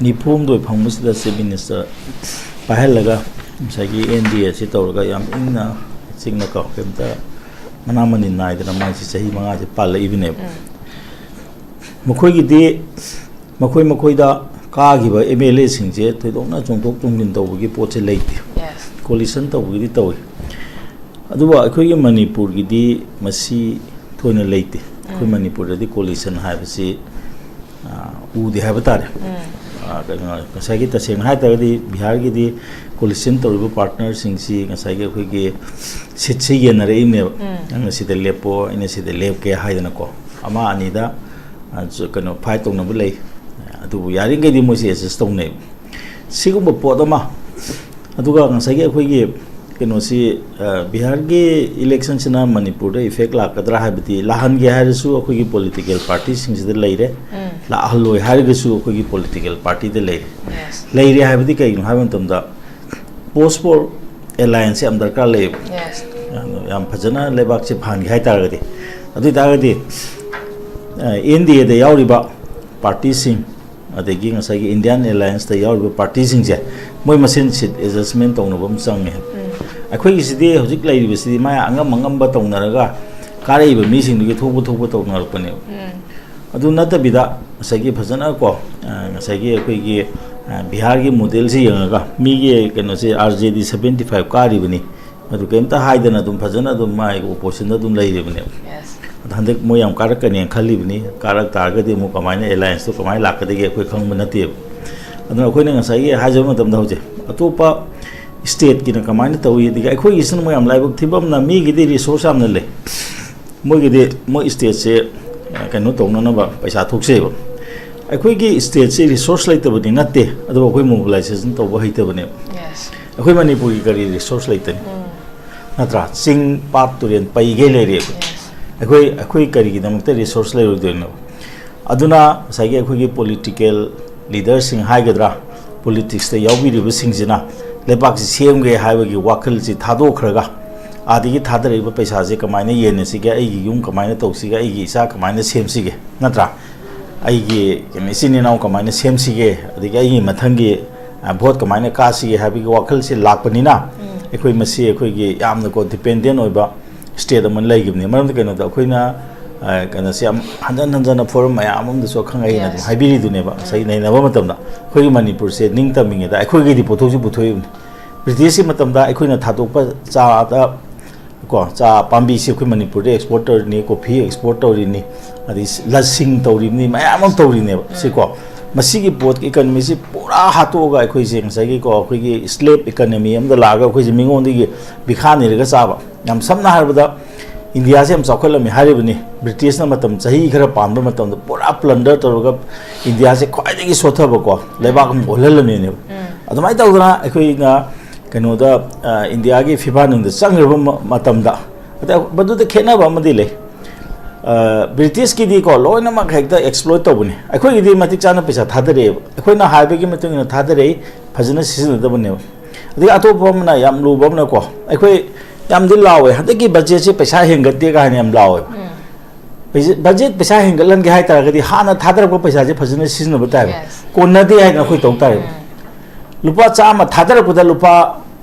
ꯅꯤꯐꯨ ꯍꯨꯝꯗꯣꯏ ꯐꯪꯕꯁꯤꯗ Chief Minister ꯄꯥꯏꯍꯜꯂꯒ ꯉꯁꯥꯏꯒꯤ ꯑꯦꯟ ꯗꯤ ꯑꯦ ꯑꯁꯤ ꯇꯧꯔꯒ ꯌꯥꯝ ꯏꯪꯅ ꯆꯤꯛꯅ ꯀꯣ, ꯀꯩꯝꯇ ꯃꯅꯥ ꯃꯅꯤꯟ ꯅꯥꯏꯗꯅ ꯃꯥꯁꯤ ꯆꯍꯤ ꯃꯉꯥꯁꯦ ꯄꯥꯜꯂꯛꯏꯕꯅꯦꯕ꯫ ꯎꯝ꯫ ꯃꯈꯣꯏꯒꯤꯗꯤ, ꯃꯈꯣꯏ ꯃꯈꯣꯏꯗ ꯀꯥꯈꯤꯕ ꯑꯦꯝ ꯑꯦꯜ ꯑꯦꯁꯤꯡꯁꯦ ꯊꯣꯏꯗꯣꯛꯅ ꯆꯣꯡꯊꯣꯛ ꯆꯣꯡꯁꯤꯟ ꯇꯧꯕꯒꯤ ꯄꯣꯠꯁꯦ ꯂꯩꯇꯦ꯫ Yes. ꯀꯣꯂꯤꯁꯟ ꯇꯧꯕꯒꯤꯗꯤ ꯇꯧꯏ꯫ ꯑꯗꯨꯕꯨ ꯑꯩꯈꯣꯏꯒꯤ ꯃꯅꯤꯄꯨꯔꯒꯤꯗꯤ ꯃꯁꯤ ꯊꯣꯏꯅ ꯂꯩꯇꯦ꯫ ꯑꯩꯈꯣꯏ ꯎꯝ꯫ ꯃꯅꯤꯄꯨꯔꯗꯗꯤ ꯀꯣꯂꯤꯁꯟ ꯍꯥꯏꯕꯁꯤ, ꯑ, ꯎꯗꯦ ꯍꯥꯏꯕ ꯇꯥꯔꯦ꯫ ꯎꯝ꯫ ꯑ, ꯀꯩꯅꯣ, ꯉꯁꯥꯏꯒꯤ ꯇꯁꯦꯡꯅ ꯍꯥꯏ ꯇꯥꯔꯒꯗꯤ ꯕꯤꯍꯥꯔꯒꯤꯗꯤ ꯀꯣꯂꯤꯁꯟ ꯇꯧꯔꯤꯕ ꯄꯥꯔꯠꯅꯔꯁꯤꯡꯁꯤ ꯉꯁꯥꯏꯒꯤ ꯑꯩꯈꯣꯏꯒꯤ ꯁꯤꯠꯁꯤ ꯌꯦꯟꯅꯔꯛꯏꯕꯅꯦꯕ꯫ ꯎꯝ꯫ ꯅꯪꯅ ꯁꯤꯗ ꯂꯦꯞꯄꯣ, ꯑꯩꯅ ꯁꯤꯗ ꯂꯦꯞꯀꯦ ꯍꯥꯏꯗꯅꯀꯣ꯫ ꯑꯃ ꯑꯅꯤꯗ, ꯑ, ꯀꯩꯅꯣ, ꯐꯥꯏꯠ ꯇꯧꯅꯕ ꯂꯩ꯫ ꯑꯗꯨꯕꯨ ꯌꯥꯔꯤꯈꯩꯗꯤ ꯃꯣꯏꯁꯤ ꯑꯦꯗꯖꯁ ꯇꯧꯅꯩ꯫ ꯁꯤꯒꯨꯝꯕ ꯄꯣꯠ ꯑꯃ, ꯑꯗꯨꯒ ꯉꯁꯥꯏꯒꯤ ꯑꯩꯈꯣꯏꯒꯤ ꯀꯩꯅꯣꯁꯤ, ꯑ, ꯕꯤꯍꯥꯔꯒꯤ ꯏꯂꯦꯛꯁꯟꯁꯤꯅ ꯃꯅꯤꯄꯨꯔꯗ ꯏꯐꯦꯛ ꯂꯥꯛꯀꯗ꯭ꯔꯥ ꯍꯥꯏꯕꯗꯤ, ꯂꯥꯛꯍꯟꯒꯦ ꯍꯥꯏꯔꯁꯨ ꯑꯩꯈꯣꯏꯒꯤ ꯄꯣꯂꯤꯇꯤꯀꯦꯜ ꯄꯥꯔꯇꯤꯁꯤꯡꯁꯤꯗ ꯂꯩꯔꯦ, ꯎꯝ꯫ ꯂꯥꯛꯍꯜꯂꯣꯏ ꯍꯥꯏꯔꯒꯁꯨ ꯑꯩꯈꯣꯏꯒꯤ ꯄꯣꯂꯤꯇꯤꯀꯦꯜ ꯄꯥꯔꯇꯤꯗ ꯂꯩꯔꯦ꯫ Yes. ꯂꯩꯔꯦ ꯍꯥꯏꯕꯗꯤ ꯀꯩꯒꯤꯅꯣ ꯍꯥꯏꯕ ꯃꯇꯝꯗ, post poll alliance ꯌꯥꯝ ꯗꯔꯀꯥꯔ ꯂꯩꯌꯦꯕ꯫ Yes. ꯌꯥꯝ, ꯌꯥꯝ ꯐꯖꯅ ꯂꯩꯕꯥꯛꯁꯦ ꯐꯍꯟꯒꯦ ꯍꯥꯏ ꯇꯥꯔꯒꯗꯤ꯫ ꯑꯗꯨ ꯑꯣꯏ ꯇꯥꯔꯒꯗꯤ, ꯑ, ꯑꯦꯟ ꯗꯤ ꯑꯦꯗ ꯌꯥꯎꯔꯤꯕ ꯄꯥꯔꯇꯤꯁꯤꯡ, ꯑꯗꯒꯤ ꯉꯁꯥꯏꯒꯤ ꯏꯟꯗꯤꯌꯥꯟ ꯑꯦꯂꯥꯏꯟꯁꯇ ꯌꯥꯎꯔꯤꯕ ꯄꯥꯔꯇꯤꯁꯤꯡꯁꯦ, ꯃꯣꯏ ꯃꯁꯦꯟ ꯁꯤꯠ ꯑꯦꯗꯖꯁꯃꯦꯟ ꯇꯧꯅꯕ ꯑꯃ ꯆꯪꯉꯦ꯫ ꯎꯝ꯫ ꯑꯩꯈꯣꯏꯒꯤꯁꯤꯗꯤ ꯍꯧꯖꯤꯛ ꯂꯩꯔꯤꯕꯁꯤꯗꯤ ꯃꯥꯏ ꯑꯉꯝ ꯑꯉꯝꯕ ꯇꯧꯅꯔꯒ ꯀꯥꯔꯛꯏꯕ ꯃꯤꯁꯤꯡꯗꯨꯒꯤ ꯊꯣꯛꯄ ꯊꯣꯛꯄ ꯇꯧꯅꯔꯛꯄꯅꯦꯕ꯫ ꯎꯝ꯫ ꯑꯗꯨ ꯅꯠꯇꯕꯤꯗ ꯉꯁꯥꯏꯒꯤ ꯐꯖꯅ ꯀꯣ, ꯑ, ꯉꯁꯥꯏꯒꯤ ꯑꯩꯈꯣꯏꯒꯤ, ꯑ, ꯕꯤꯍꯥꯔꯒꯤ ꯃꯣꯗꯦꯜꯁꯤ ꯌꯦꯡꯉꯒ, ꯃꯤꯒꯤ ꯀꯩꯅꯣꯁꯦ, ꯑꯥꯔ ꯖꯦ ꯗꯤ seventy five ꯀꯥꯔꯤꯕꯅꯤ, ꯑꯗꯨ ꯀꯩꯝꯇ ꯍꯥꯏꯗꯅ ꯑꯗꯨꯝ ꯐꯖꯅ ꯑꯗꯨꯝ ꯃꯥꯒꯤ ꯑꯣꯄꯣꯖꯤꯁꯟꯗ ꯑꯗꯨꯝ ꯂꯩꯔꯤꯕꯅꯦꯕ꯫ Yes. ꯑꯗꯣ ꯍꯟꯗꯛ ꯃꯣꯏ ꯌꯥꯝ ꯀꯥꯔꯛꯀꯅꯦꯅ ꯈꯜꯂꯤꯕꯅꯤ꯫ ꯀꯥꯔꯛ ꯇꯥꯔꯒꯗꯤ ꯑꯃꯨꯛ ꯀꯃꯥꯏꯅ ꯑꯦꯂꯥꯏꯟꯁꯇꯣ ꯀꯃꯥꯏꯅ ꯂꯥꯛꯀꯗꯒꯦ ꯑꯩꯈꯣꯏ ꯈꯪꯕ ꯅꯠꯇꯦꯕ꯫ ꯑꯗꯨꯅ ꯑꯩꯈꯣꯏꯅ ꯉꯁꯥꯏꯒꯤ ꯍꯥꯏꯖꯕ ꯃꯇꯝꯗ ꯍꯧꯖꯤꯛ ꯑꯇꯣꯞꯄ ꯁ꯭ꯇꯦꯠꯀꯤꯅ ꯀꯃꯥꯏꯅ ꯇꯧꯏ, ꯑꯗꯒꯤ ꯑꯩꯈꯣꯏꯒꯤꯁꯤꯅ ꯃꯣꯏ ꯌꯥꯝ ꯂꯥꯏꯕꯛ ꯊꯤꯕ ꯑꯃꯅ ꯃꯤꯒꯤꯗꯤ ꯔꯤꯁꯣꯔꯁ ꯌꯥꯝꯅ ꯂꯩ, ꯃꯣꯏꯒꯤꯗꯤ ꯃꯣꯏ ꯁ꯭ꯇꯦꯠꯁꯦ, ꯑ, ꯀꯩꯅꯣ ꯇꯧꯅꯅꯕ ꯄꯩꯁꯥ ꯊꯣꯛꯆꯩꯑꯕ꯫ ꯑꯩꯈꯣꯏꯒꯤ ꯁ꯭ꯇꯦꯠꯁꯦ ꯔꯤꯁꯣꯔꯁ ꯂꯩꯇꯕꯗꯤ ꯅꯠꯇꯦ, ꯑꯗꯨꯕꯨ ꯑꯩꯈꯣꯏ ꯃꯣꯕꯤꯂꯥꯏꯖꯦꯁꯟ ꯇꯧꯕ ꯍꯩꯇꯕꯅꯦꯕ꯫ Yes. ꯑꯩꯈꯣꯏ ꯃꯅꯤꯄꯨꯔꯒꯤ ꯀꯔꯤ ꯔꯤꯁꯣꯔꯁ ꯂꯩꯇꯅꯤ? ꯎꯝ꯫ ꯅꯠꯇ꯭ꯔꯥ? ꯆꯤꯡ, ꯄꯥꯠ, ꯇꯨꯔꯦꯟ ꯄꯩꯒꯩ ꯂꯩꯔꯦ ꯑꯩꯈꯣꯏ꯫ Yes. ꯑꯩꯈꯣꯏ, ꯑꯩꯈꯣꯏ ꯀꯔꯤꯒꯤꯗꯃꯛꯇ ꯔꯤꯁꯣꯔꯁ ꯂꯩꯔꯣꯏꯗꯣꯏꯅꯣ? ꯑꯗꯨꯅ ꯉꯁꯥꯏꯒꯤ ꯑꯩꯈꯣꯏꯒꯤ ꯄꯣꯂꯤꯇꯤꯀꯦꯜ ꯂꯤꯗꯔꯁꯤꯡ ꯍꯥꯏꯒꯗ꯭ꯔꯥ, ꯄꯣꯂꯤꯇꯤꯛꯁꯇ ꯌꯥꯎꯕꯤꯔꯤꯕꯁꯤꯡꯁꯤꯅ ꯂꯩꯕꯥꯛꯁꯤ ꯁꯦꯝꯒꯦ ꯍꯥꯏꯕꯒꯤ ꯋꯥꯈꯜꯁꯤ ꯊꯥꯗꯣꯛꯈ꯭ꯔꯒ, ꯑꯥꯗꯒꯤ ꯊꯥꯗꯔꯛꯏꯕ ꯄꯩꯁꯥꯁꯦ ꯀꯃꯥꯏꯅ ꯌꯦꯟꯅꯁꯤꯒꯦ, ꯑꯩꯒꯤ ꯌꯨꯝ ꯀꯃꯥꯏꯅ ꯇꯧꯁꯤꯒꯦ, ꯑꯩꯒꯤ ꯏꯆꯥ ꯀꯃꯥꯏꯅ ꯁꯦꯝꯁꯤꯒꯦ, ꯅꯠꯇ꯭ꯔꯥ? ꯑꯩꯒꯤ, ꯀꯩꯅꯣ, ꯏꯆꯤꯟ ꯏꯅꯥꯎ ꯀꯃꯥꯏꯅ ꯁꯦꯝꯁꯤꯒꯦ, ꯑꯗꯒꯤ ꯑꯩꯒꯤ ꯃꯊꯪꯒꯤ ꯑ, ꯚꯣꯠ ꯀꯃꯥꯏꯅ ꯀꯥꯁꯤꯒꯦ ꯍꯥꯏꯕꯒꯤ ꯋꯥꯈꯜꯁꯦ ꯂꯥꯛꯄꯅꯤꯅ, ꯑꯩꯈꯣꯏ ꯃꯁꯤ ꯑꯩꯈꯣꯏꯒꯤ ꯌꯥꯝꯅꯀꯣ dependent ꯑꯣꯏꯕ state ꯑꯃ ꯂꯩꯈꯤꯕꯅꯤ꯫ ꯃꯔꯝꯗꯤ ꯀꯩꯅꯣꯗ ꯑꯩꯈꯣꯏꯅ, ꯑ, ꯀꯩꯅꯣꯁꯦ ꯌꯥꯝ ꯍꯟꯖꯟ ꯍꯟꯖꯟꯅ forum ꯃꯌꯥꯝ ꯑꯃꯗꯁꯨ ꯑꯈꯪ ꯑꯍꯩꯅ ꯑꯗꯨꯝ Yes. ꯍꯥꯏꯕꯤꯔꯤꯗꯨꯅꯦꯕ, ꯉꯁꯥꯏꯒꯤ ꯅꯩꯅꯕ ꯃꯇꯝꯗ ꯑꯩꯈꯣꯏꯒꯤ ꯃꯅꯤꯄꯨꯔꯁꯦ ꯅꯤꯡꯇꯝꯃꯤꯉꯩꯗ ꯑꯩꯈꯣꯏꯒꯤꯗꯤ ꯄꯣꯠꯊꯣꯛꯁꯨ ꯄꯨꯊꯣꯛꯏꯕꯅꯤ꯫ ꯕ꯭ꯔꯤꯇꯤꯁꯀꯤ ꯃꯇꯝꯗ ꯑꯩꯈꯣꯏꯅ ꯊꯥꯗꯣꯛꯄ ꯆꯥꯗ ꯀꯣ, ꯆꯥ ꯄꯥꯝꯕꯤꯁꯤ ꯑꯩꯈꯣꯏ ꯃꯅꯤꯄꯨꯔꯗ export ꯇꯧꯔꯤꯅꯤ, coffee export ꯇꯧꯔꯤꯅꯤ, ꯑꯗꯩ ꯂꯁꯤꯡ ꯇꯧꯔꯤꯕꯅꯤ, ꯃꯌꯥꯝ ꯑꯃ ꯇꯧꯔꯤꯅꯦꯕ ꯁꯤꯀꯣ꯫ ꯃꯁꯤꯒꯤ ꯄꯣꯠ economy ꯁꯤ ꯄꯨꯔꯥ ꯍꯥꯠꯇꯣꯛꯑꯒ ꯑꯩꯈꯣꯏꯁꯦ ꯉꯁꯥꯏꯒꯤꯀꯣ, ꯑꯩꯈꯣꯏꯒꯤ slave economy ꯑꯃꯗ ꯂꯥꯛꯑꯒ ꯑꯩꯈꯣꯏꯁꯦ ꯃꯤꯉꯣꯟꯗꯒꯤ ꯚꯤꯈꯥ ꯅꯤꯔꯒ ꯆꯥꯕ꯫ ꯌꯥꯝ ꯁꯝꯅ ꯍꯥꯏꯔꯕꯗ, ꯏꯟꯗꯤꯌꯥꯁꯦ ꯌꯥꯝ ꯆꯥꯎꯈꯠꯂꯝꯃꯤ ꯍꯥꯏꯔꯤꯕꯅꯤ꯫ ꯕ꯭ꯔꯤꯇꯤꯁꯅ ꯃꯇꯝ ꯆꯍꯤ ꯈꯔ ꯄꯥꯟꯕ ꯃꯇꯝꯗ ꯄꯨꯔꯥ plunder ꯇꯧꯔꯒ ꯏꯟꯗꯤꯌꯥꯁꯦ ꯈ꯭ꯋꯥꯏꯗꯒꯤ ꯁꯣꯠꯊꯕꯀꯣ ꯂꯩꯕꯥꯛ ꯑꯃ ꯑꯣꯜꯍꯜꯂꯝꯃꯤꯅꯦꯕ꯫ ꯑꯗꯨꯃꯥꯏꯅ ꯇꯧꯗꯅ ꯑꯩꯈꯣꯏꯅ ꯀꯩꯅꯣꯗ, ꯑ, ꯏꯟꯗꯤꯌꯥꯒꯤ ꯐꯤꯐꯥ ꯅꯨꯡꯗ ꯆꯪꯈ꯭ꯔꯕ ꯃ-, ꯃꯇꯝꯗ, ꯑꯗ ꯃꯗꯨꯗ ꯈꯦꯠꯅꯕ ꯑꯃꯗꯤ ꯂꯩ꯫ ꯑ, ꯕ꯭ꯔꯤꯇꯤꯁꯀꯤꯗꯤꯀꯣ ꯂꯣꯏꯅꯃꯛ ꯍꯦꯛꯇ exploit ꯇꯧꯕꯅꯤ, ꯑꯩꯈꯣꯏꯒꯤꯗꯤ ꯃꯇꯤꯛ ꯆꯥꯅ ꯄꯩꯁꯥ ꯊꯥꯗꯔꯛꯑꯦꯕ, ꯑꯩꯈꯣꯏꯅ ꯍꯥꯏꯕꯒꯤ ꯃꯇꯨꯡ ꯏꯟꯅ ꯊꯥꯗꯔꯛꯏ, ꯐꯖꯅ ꯁꯤꯖꯤꯟꯅꯗꯕꯅꯦꯕ꯫ ꯑꯗꯒꯤ ꯑꯇꯣꯞꯄ ꯑꯃꯅ ꯌꯥꯝ ꯂꯨꯕ ꯑꯃꯅꯀꯣ, ꯑꯩꯈꯣꯏ ꯌꯥꯝꯗꯤ ꯂꯥꯎꯋꯦ, "ꯍꯟꯗꯛꯀꯤ ꯕꯖꯦꯠꯁꯦ ꯄꯩꯁꯥ ꯍꯦꯟꯒꯠꯇꯦ" ꯀꯥꯏꯅ ꯌꯥꯝ ꯂꯥꯎꯋꯦꯕ꯫ ꯎꯝ꯫ ꯄꯩꯁꯥ, ꯕꯖꯦꯠ ꯄꯩꯁꯥ ꯍꯦꯟꯒꯠꯍꯟꯒꯦ ꯍꯥꯏ ꯇꯥꯔꯒꯗꯤ ꯍꯥꯟꯅ ꯊꯥꯗꯔꯛꯄ ꯄꯩꯁꯥꯁꯦ ꯐꯖꯅ ꯁꯤꯖꯤꯟꯅꯕ ꯇꯥꯏꯕ꯫ Yes. ꯀꯣꯟꯅꯗꯦ ꯍꯥꯏꯅ ꯑꯩꯈꯣꯏ ꯇꯧ ꯇꯥꯏꯕ꯫ ꯎꯝ꯫ ꯂꯨꯄꯥ ꯆꯥꯝꯃ ꯊꯥꯗꯔꯛꯄꯗ ꯂꯨꯄꯥ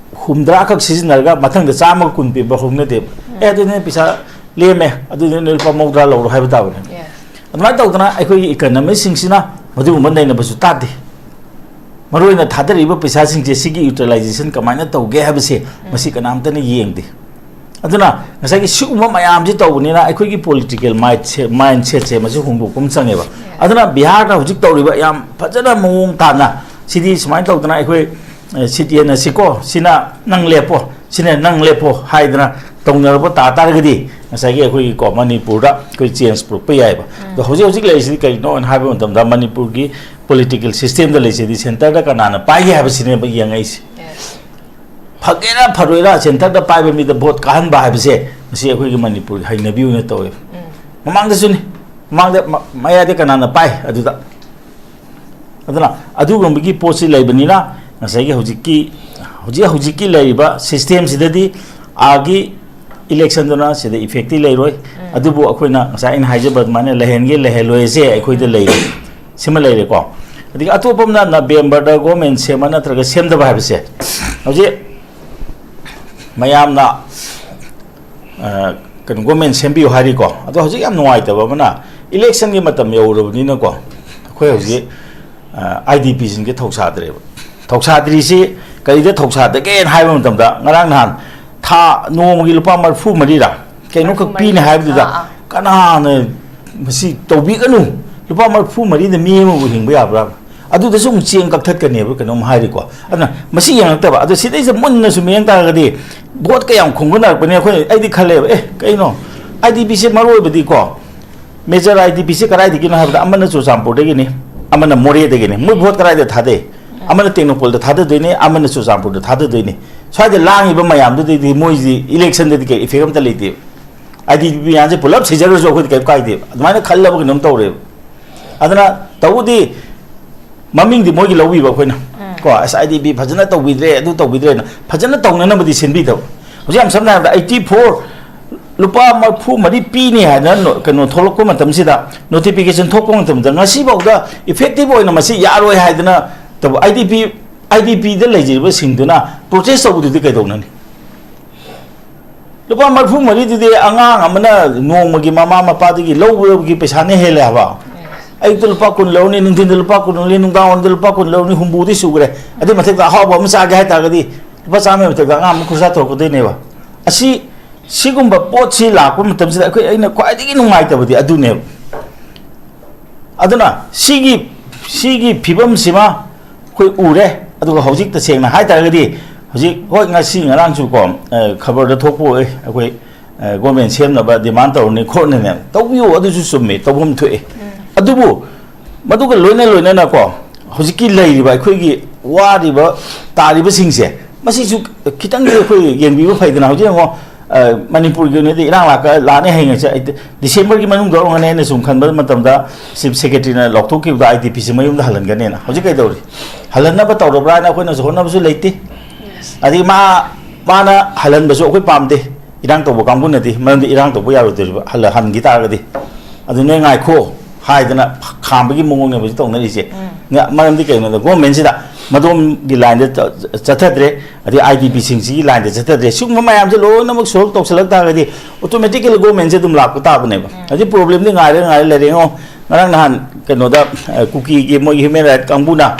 ꯍꯨꯝꯗ꯭ꯔꯥ ꯈꯛ ꯁꯤꯖꯤꯟꯅꯔꯒ ꯃꯊꯪꯗ ꯆꯥꯝꯃꯒ ꯀꯨꯟ ꯄꯤꯕ ꯍꯧꯅꯗꯦꯕ꯫ ꯎꯝ꯫ "ꯑꯦ, ꯑꯗꯨꯗꯤ ꯅꯣꯏ ꯄꯩꯁꯥ ꯂꯦꯝꯃꯦ, ꯑꯗꯨꯗꯤ ꯅꯣꯏ ꯂꯨꯄꯥ ꯃꯧꯗ꯭ꯔꯥ ꯂꯧꯔꯣ" ꯍꯥꯏꯕ ꯇꯥꯕꯅꯦ꯫ Yes. ꯑꯗꯨꯃꯥꯏꯅ ꯇꯧꯗꯅ ꯑꯩꯈꯣꯏꯒꯤ economist ꯁꯤꯡꯁꯤꯅ ꯃꯗꯨꯒꯨꯝꯕ ꯅꯩꯅꯕꯁꯨ ꯇꯥꯗꯦ꯫ ꯃꯔꯨꯑꯣꯏꯅ ꯊꯥꯗꯔꯤꯕ ꯄꯩꯁꯥꯁꯤꯡꯁꯦ ꯁꯤꯒꯤ utilization ꯀꯃꯥꯏꯅ ꯇꯧꯒꯦ ꯍꯥꯏꯕꯁꯦ ꯃꯁꯤ ꯀꯅꯥꯝꯇꯅ ꯌꯦꯡꯗꯦ꯫ ꯑꯗꯨꯅ ꯉꯁꯥꯏꯒꯤ ꯁꯤꯒꯨꯝꯕ ꯃꯌꯥꯝꯁꯤ ꯇꯧꯕꯅꯤꯅ ꯑꯩꯈꯣꯏꯒꯤ political mindset, mindset ꯁꯦ ꯃꯁꯤ ꯍꯣꯡꯗꯣꯛꯄ ꯑꯃ ꯆꯪꯉꯦꯕ꯫ ꯑꯗꯨꯅ ꯕꯤꯍꯥꯔꯗ ꯍꯧꯖꯤꯛ ꯇꯧꯔꯤꯕ ꯌꯥꯝ ꯐꯖꯅ ꯃꯑꯣꯡ ꯇꯥꯅ ꯁꯤꯗꯤ ꯁꯨꯃꯥꯏꯅ ꯇꯧꯗꯅ ꯑꯩꯈꯣꯏ, ꯑ, ꯁꯤꯠ ꯌꯦꯟꯅꯁꯤꯀꯣ, ꯁꯤꯅ ꯅꯪ ꯂꯦꯞꯄꯣ, ꯁꯤꯅ ꯅꯪ ꯂꯦꯞꯄꯣ ꯍꯥꯏꯗꯅ ꯇꯧꯅꯔꯛꯄ ꯇꯥ ꯇꯥꯔꯒꯗꯤ ꯉꯁꯥꯏꯒꯤ ꯑꯩꯈꯣꯏꯒꯤꯀꯣ ꯃꯅꯤꯄꯨꯔꯗ ꯑꯩꯈꯣꯏ change ꯄꯨꯔꯛꯄ ꯌꯥꯏꯑꯕ꯫ ꯑꯗꯣ ꯍꯧꯖꯤꯛ ꯍꯧꯖꯤꯛ ꯂꯩꯔꯤꯁꯤꯗꯤ ꯀꯔꯤꯅꯣ ꯍꯥꯏꯅ ꯍꯥꯏꯕ ꯃꯇꯝꯗ ꯃꯅꯤꯄꯨꯔꯒꯤ political system ꯗ ꯂꯩꯁꯤꯗꯤ centre ꯗ ꯀꯅꯥꯅ ꯄꯥꯏꯒꯦ ꯍꯥꯏꯕꯁꯤꯅꯦꯕ ꯌꯦꯡꯉꯛꯏꯁꯦ꯫ Yes. ꯐꯒꯦꯔꯥ ꯐꯔꯣꯏꯔꯥ centre ꯗ ꯄꯥꯏꯕ ꯃꯤꯗ vote ꯀꯥꯍꯟꯕ ꯍꯥꯏꯕꯁꯦ ꯃꯁꯤ ꯑꯩꯈꯣꯏꯒꯤ ꯃꯅꯤꯄꯨꯔꯒꯤ ꯍꯩꯅꯕꯤ ꯑꯣꯏꯅ ꯇꯧꯋꯦꯕ꯫ ꯎꯝ꯫ ꯃꯃꯥꯡꯗꯁꯨꯅꯤ, ꯃꯃꯥꯡꯗ ꯃ-, ꯃꯌꯥꯏꯗ ꯀꯅꯥꯅ ꯄꯥꯏ ꯑꯗꯨꯗ꯫ ꯑꯗꯨꯅ ꯑꯗꯨꯒꯨꯝꯕꯒꯤ ꯄꯣꯠꯁꯤ ꯂꯩꯕꯅꯤꯅ ꯉꯁꯥꯏꯒꯤ ꯍꯧꯖꯤꯛꯀꯤ, ꯍꯧꯖꯤꯛ ꯍꯧꯖꯤꯛꯀꯤ ꯂꯩꯔꯤꯕ system ꯁꯤꯗꯗꯤ ꯑꯥꯒꯤ election ꯗꯨꯅ ꯁꯤꯗ effect ꯇꯤ ꯂꯩꯔꯣꯏ꯫ ꯎꯝ꯫ ꯑꯗꯨꯕꯨ ꯑꯩꯈꯣꯏꯅ ꯉꯁꯥꯏ ꯑꯩꯅ ꯍꯥꯏꯖꯕ ꯑꯗꯨꯃꯥꯏꯅ ꯂꯩꯍꯟꯒꯦ ꯂꯩꯍꯜꯂꯣꯏꯁꯦ ꯑꯩꯈꯣꯏꯗ ꯂꯩꯔꯦ꯫ ꯁꯤꯃ ꯂꯩꯔꯦꯀꯣ꯫ ꯑꯗꯒꯤ ꯑꯇꯣꯞꯄ ꯑꯃꯅ ꯅꯕꯦꯝꯕꯔꯗ ꯒꯣꯔꯃꯦꯟ ꯁꯦꯝꯕ ꯅꯠꯇ꯭ꯔꯒ ꯁꯦꯝꯗꯕ ꯍꯥꯏꯕꯁꯦ, ꯍꯧꯖꯤꯛ ꯃꯌꯥꯝꯅ, ꯑ, ꯀꯩꯅꯣ, ꯒꯣꯔꯃꯦꯟ ꯁꯦꯝꯕꯤꯌꯨ ꯍꯥꯏꯔꯤꯀꯣ꯫ ꯑꯗꯣ ꯍꯧꯖꯤꯛ ꯌꯥꯝ ꯅꯨꯡꯉꯥꯏꯇꯕ ꯑꯃꯅ, ꯏꯂꯦꯛꯁꯟꯒꯤ ꯃꯇꯝ ꯌꯧꯔꯕꯅꯤꯅꯀꯣ, ꯑꯩꯈꯣꯏ ꯍꯧꯖꯤꯛ, ꯑ, ꯑꯥꯏ ꯗꯤ ꯄꯤꯁꯤꯡꯁꯦ ꯊꯧꯁꯥꯗ꯭ꯔꯦꯕ꯫ ꯊꯧꯁꯥꯗ꯭ꯔꯤꯁꯤ ꯀꯔꯤꯗ ꯊꯧꯁꯥꯗꯒꯦꯅ ꯍꯥꯏꯕ ꯃꯇꯝꯗ, ꯉꯔꯥꯡ ꯅꯍꯥꯟ ꯊꯥ ꯅꯣꯡꯃꯒꯤ ꯂꯨꯄꯥ ꯃꯔꯤꯐꯨ ꯃꯔꯤꯔꯥ ꯀꯩꯅꯣꯈꯛ ꯃꯔꯤꯐꯨ ꯃꯔꯤ꯫ ꯄꯤꯅꯤ ꯍꯥꯏꯕꯗꯨꯗ, ꯑꯥ, ꯑꯥ꯫ ꯀꯅꯥꯅ ꯃꯁꯤ ꯇꯧꯕꯤꯒꯅꯨ? ꯂꯨꯄꯥ ꯃꯔꯤꯐꯨ ꯃꯔꯤꯗ ꯃꯤ ꯑꯃꯕꯨ ꯍꯤꯡꯕ ꯌꯥꯕ꯭ꯔꯥ? ꯑꯗꯨꯗꯁꯨ ꯑꯃꯨꯛ ꯆꯦꯡ ꯀꯛꯊꯠꯀꯅꯦꯕ, ꯀꯩꯅꯣꯝ ꯍꯥꯏꯔꯤꯀꯣ꯫ ꯑꯗꯨꯅ ꯃꯁꯤ ꯌꯦꯡꯉꯛꯇꯕ꯫ ꯑꯗꯣ ꯁꯤꯗꯩꯁꯤꯗ ꯃꯨꯟꯅ ꯁꯨꯝ ꯌꯦꯡ ꯇꯥꯔꯒꯗꯤ, ꯚꯣꯠ ꯀꯌꯥꯝ ꯈꯣꯝꯒꯠꯅꯔꯛꯄꯅꯤ꯫ ꯑꯩꯈꯣꯏ, ꯑꯩꯗꯤ ꯈꯜꯂꯦꯕ, "ꯑꯦ, ꯀꯩꯅꯣ, ꯑꯥꯏ ꯗꯤ ꯄꯤꯁꯦ ꯃꯔꯨ ꯑꯣꯏꯕꯗꯤꯀꯣ, ꯃꯦꯖꯔ ꯑꯥꯏ ꯗꯤ ꯄꯤꯁꯦ ꯀꯗꯥꯏꯗꯒꯤꯅꯣ ꯍꯥꯏꯕꯗ, ꯑꯃꯅ ꯆꯨꯔꯆꯥꯟꯄꯨꯔꯗꯒꯤꯅꯤ, ꯑꯃꯅ ꯃꯣꯔꯦꯗꯒꯤꯅꯤ꯫ ꯃꯣꯏ ꯚꯣꯠ ꯀꯗꯥꯏꯗ ꯊꯥꯗꯩ? ꯑꯃꯅ ꯇꯦꯡꯅꯧꯄꯜꯗ ꯊꯥꯗꯗꯣꯏꯅꯤ, ꯑꯃꯅ ꯆꯨꯔꯆꯥꯟꯄꯨꯔꯗ ꯊꯥꯗꯗꯣꯏꯅꯤ꯫ ꯁ꯭ꯋꯥꯏꯗ ꯂꯥꯡꯉꯤꯕ ꯃꯌꯥꯝꯗꯨꯗꯩꯗꯤ ꯃꯣꯏꯁꯤ ꯏꯂꯦꯛꯁꯟꯗꯗꯤ ꯀꯩ ꯏꯐꯦꯛ ꯑꯝꯇ ꯂꯩꯇꯦꯕ꯫ ꯑꯥꯏ ꯗꯤ ꯄꯤ ꯃꯌꯥꯝꯁꯦ ꯄꯨꯂꯞ ꯁꯤꯖꯔꯁꯨ ꯑꯩꯈꯣꯏꯗꯤ ꯀꯩꯝ ꯀꯥꯏꯗꯦꯕ꯫ ꯑꯗꯨꯃꯥꯏꯅ ꯈꯜꯂꯕ ꯀꯩꯅꯣꯝ ꯇꯧꯔꯦꯕ꯫ ꯑꯗꯨꯅ ꯇꯧꯕꯗꯤ ꯃꯃꯤꯡꯗꯤ ꯃꯣꯏꯒꯤ ꯂꯧꯕꯤꯕ ꯑꯩꯈꯣꯏꯅ꯫ ꯎꯝ꯫ ꯀꯣ, ꯑꯁ, ꯑꯥꯏ ꯗꯤ ꯄꯤ ꯐꯖꯅ ꯇꯧꯕꯤꯗ꯭ꯔꯦ, ꯑꯗꯨ ꯇꯧꯕꯤꯗ꯭ꯔꯦꯅ ꯐꯖꯅ ꯇꯧꯅꯅꯕꯗꯤ ꯁꯤꯟꯕꯤꯗꯕ꯫ ꯍꯧꯖꯤꯛ ꯌꯥꯝ ꯁꯝꯅ ꯍꯥꯏꯔꯕꯗ, ꯑꯩꯠꯇꯤ ꯐꯣꯔ, ꯂꯨꯄꯥ ꯃꯔꯤꯐꯨ ꯃꯔꯤ ꯄꯤꯅꯤ ꯍꯥꯏꯗꯅ ꯅꯣ-, ꯀꯩꯅꯣ ꯊꯣꯛꯂꯛꯄ ꯃꯇꯝꯁꯤꯗ, ꯅꯣꯇꯤꯐꯤꯀꯦꯁꯟ ꯊꯣꯛꯄ ꯃꯇꯝꯗ, ꯉꯁꯤꯐꯥꯎꯗ ꯏꯐꯦꯛꯇꯤꯚ ꯑꯣꯏꯅ ꯃꯁꯤ ꯌꯥꯔꯣꯏ ꯍꯥꯏꯗꯅ ꯇꯧꯕ꯫ I D P, I D ꯄꯤꯗ ꯂꯩꯖꯔꯤꯕꯁꯤꯡꯗꯨꯅ ꯄ꯭ꯔꯣꯇꯦꯁ ꯇꯧꯕꯗꯨꯗꯤ ꯀꯩꯗꯧꯅꯅꯤ? ꯂꯨꯄꯥ ꯃꯔꯤꯐꯨ ꯃꯔꯤꯗꯨꯗꯤ ꯑꯉꯥꯡ ꯑꯃꯅ ꯅꯣꯡꯃꯒꯤ ꯃꯃꯥ ꯃꯄꯥꯗꯒꯤ ꯂꯧꯕꯒꯤ ꯄꯩꯁꯥꯅ ꯍꯦꯜꯂꯦ ꯍꯥꯏꯕ꯫ ꯑꯌꯨꯛꯇ ꯂꯨꯄꯥ ꯀꯨꯟ ꯂꯧꯅꯤ, ꯅꯨꯡꯊꯤꯟꯗ ꯂꯨꯄꯥ ꯀꯨꯟ ꯂꯧꯅꯤ, ꯅꯨꯡꯗꯥꯡ ꯋꯥꯏꯔꯝꯗ ꯂꯨꯄꯥ ꯀꯨꯟ ꯂꯧꯅꯤ, ꯍꯨꯝꯐꯨꯗꯤ ꯁꯨꯈ꯭ꯔꯦ꯫ ꯑꯗꯨꯏ ꯃꯊꯛꯇ ꯑꯍꯥꯎꯕ ꯑꯃ ꯆꯥꯒꯦ ꯍꯥꯏ ꯇꯥꯔꯒꯗꯤ, ꯂꯨꯄꯥ ꯆꯥꯝꯃꯒꯤ ꯃꯊꯛꯇ ꯑꯉꯥꯡ ꯑꯃ ꯈꯣꯔꯁꯥ ꯇꯧꯔꯛꯀꯗꯣꯏꯅꯦꯕ꯫ ꯑꯁꯤ, ꯁꯤꯒꯨꯝꯕ ꯄꯣꯠꯁꯤ ꯂꯥꯛꯄ ꯃꯇꯝꯁꯤꯗ ꯑꯩꯈꯣꯏ, ꯑꯩꯅ ꯈ꯭ꯋꯥꯏꯗꯒꯤ ꯅꯨꯡꯉꯥꯏꯇꯕꯗꯤ ꯑꯗꯨꯅꯦꯕ꯫ ꯑꯗꯨꯅ ꯁꯤꯒꯤ, ꯁꯤꯒꯤ ꯐꯤꯕꯝꯁꯤꯃ ꯑꯩꯈꯣꯏ ꯎꯔꯦ꯫ ꯑꯗꯨꯒ ꯍꯧꯖꯤꯛ ꯇꯁꯦꯡꯅ ꯍꯥꯏ ꯇꯥꯔꯒꯗꯤ, ꯍꯧꯖꯤꯛ, ꯍꯣꯏ, ꯉꯁꯤ ꯉꯔꯥꯡꯁꯨ ꯀꯣ, ꯑ, ꯈꯕꯔꯗ ꯊꯣꯛꯄ ꯑꯣꯏ, ꯑꯩꯈꯣꯏ, ꯑ, ꯒꯣꯔꯃꯦꯟ ꯁꯦꯝꯅꯕ ꯗꯤꯃꯥꯟ ꯇꯧꯔꯅꯤ ꯈꯣꯠꯅꯤꯅ꯫ ꯇꯧꯕꯤꯌꯨ, ꯑꯗꯨꯁꯨ ꯆꯨꯝꯃꯤ, ꯇꯧꯐꯝ ꯊꯣꯛꯑꯦ꯫ ꯎꯝ꯫ ꯑꯗꯨꯕꯨ ꯃꯗꯨꯒ ꯂꯣꯏꯅ ꯂꯣꯏꯅꯅꯀꯣ, ꯍꯧꯖꯤꯛꯀꯤ ꯂꯩꯔꯤꯕ ꯑꯩꯈꯣꯏꯒꯤ ꯋꯥꯔꯤꯕ ꯇꯥꯔꯤꯕꯁꯤꯡꯁꯦ, ꯃꯁꯤꯁꯨ ꯈꯤꯇꯪꯗꯤ ꯑꯩꯈꯣꯏ ꯌꯦꯡꯕꯤꯕ ꯐꯩꯗꯅ꯫ ꯍꯧꯖꯤꯛ ꯌꯦꯡꯉꯣ, ꯑ, ꯃꯅꯤꯄꯨꯔꯒꯤ ꯑꯣꯏꯅꯗꯤ ꯏꯔꯥꯡ ꯂꯥꯛꯀ-, ꯂꯥꯛꯑꯅꯤ ꯍꯌꯦꯡꯁꯦ꯫ ꯑꯩ ꯗꯤꯁꯦꯝꯕꯔꯒꯤ ꯃꯅꯨꯡꯗ ꯑꯣꯏꯔꯝꯒꯅꯤ, ꯑꯩꯅ ꯁꯨꯝ ꯈꯟꯕ ꯃꯇꯝꯗ ꯆꯤꯐ ꯁꯦꯀ꯭ꯔꯦꯇꯔꯤꯅ ꯂꯥꯎꯊꯣꯛꯈꯤꯕꯗ ꯑꯥꯏ ꯗꯤ ꯄꯤꯁꯦ ꯃꯌꯨꯝꯗ ꯍꯜꯍꯟꯒꯅꯦꯅ꯫ ꯍꯧꯖꯤꯛ ꯀꯩꯗꯧꯔꯤ? ꯍꯜꯍꯟꯅꯕ ꯇꯧꯔꯕ꯭ꯔꯥ ꯍꯥꯏꯅ ꯑꯩꯈꯣꯏꯅꯁꯨ ꯍꯣꯠꯅꯕꯁꯨ ꯂꯩꯇꯦ꯫ ꯑꯗꯒꯤ ꯃꯥ, ꯃꯥꯅ ꯍꯜꯍꯟꯕꯁꯨ ꯑꯩꯈꯣꯏ ꯄꯥꯝꯗꯦ, ꯏꯔꯥꯡ ꯇꯧꯕ ꯀꯥꯡꯕꯨꯅꯗꯤ, ꯃꯔꯝꯗꯤ ꯏꯔꯥꯡ ꯇꯧꯕ ꯌꯥꯔꯣꯏꯗꯣꯔꯤꯕ, ꯍꯜꯂ-, ꯍꯟꯈꯤ ꯇꯥꯔꯒꯗꯤ꯫ ꯑꯗꯨ ꯅꯣꯏ ꯉꯥꯏꯈꯣ, ꯍꯥꯏꯗꯅ ꯈꯥꯝꯕꯒꯤ ꯃꯑꯣꯡꯅꯦꯕ ꯍꯧꯖꯤꯛ ꯇꯧꯅꯔꯤꯁꯦ꯫ ꯉ-, ꯃꯔꯝꯗꯤ ꯀꯩꯅꯣꯗ, ꯒꯣꯔꯃꯦꯟꯁꯤꯗ ꯃꯗꯣꯝꯒꯤ ꯂꯥꯏꯟꯗ ꯆ-, ꯆꯠꯊꯗ꯭ꯔꯦ, ꯑꯗꯩ ꯑꯥꯏ ꯗꯤ ꯄꯤꯁꯤꯡꯁꯤꯒꯤ ꯂꯥꯏꯟꯗ ꯆꯠꯊꯗ꯭ꯔꯦ꯫ ꯁꯤꯒꯨꯝꯕ ꯃꯌꯥꯝꯁꯦ ꯂꯣꯏꯅꯃꯛ ꯁꯣꯜꯕ ꯇꯧꯁꯜꯂꯛ ꯇꯥꯔꯒꯗꯤ ꯑꯣꯇꯣꯃꯦꯇꯤꯀꯦꯜꯂꯤ ꯒꯣꯔꯃꯦꯟꯁꯦ ꯑꯗꯨꯝ ꯂꯥꯛꯄ ꯇꯥꯕꯅꯦꯕ꯫ ꯍꯧꯖꯤꯛ ꯄ꯭ꯔꯣꯕ꯭ꯂꯦꯝꯗꯤ ꯉꯥꯏꯔꯦ, ꯉꯥꯏꯔꯦ ꯂꯩꯔꯦ꯫ ꯌꯦꯡꯉꯣ, ꯉꯔꯥꯡ ꯅꯍꯥꯟ ꯀꯩꯅꯣꯗ, ꯑ, ꯀꯨꯀꯤꯒꯤ ꯃꯣꯏꯒꯤ ꯍ꯭ꯌꯨꯃꯦꯟ ꯔꯥꯏꯠ ꯀꯥꯡꯕꯨꯅ,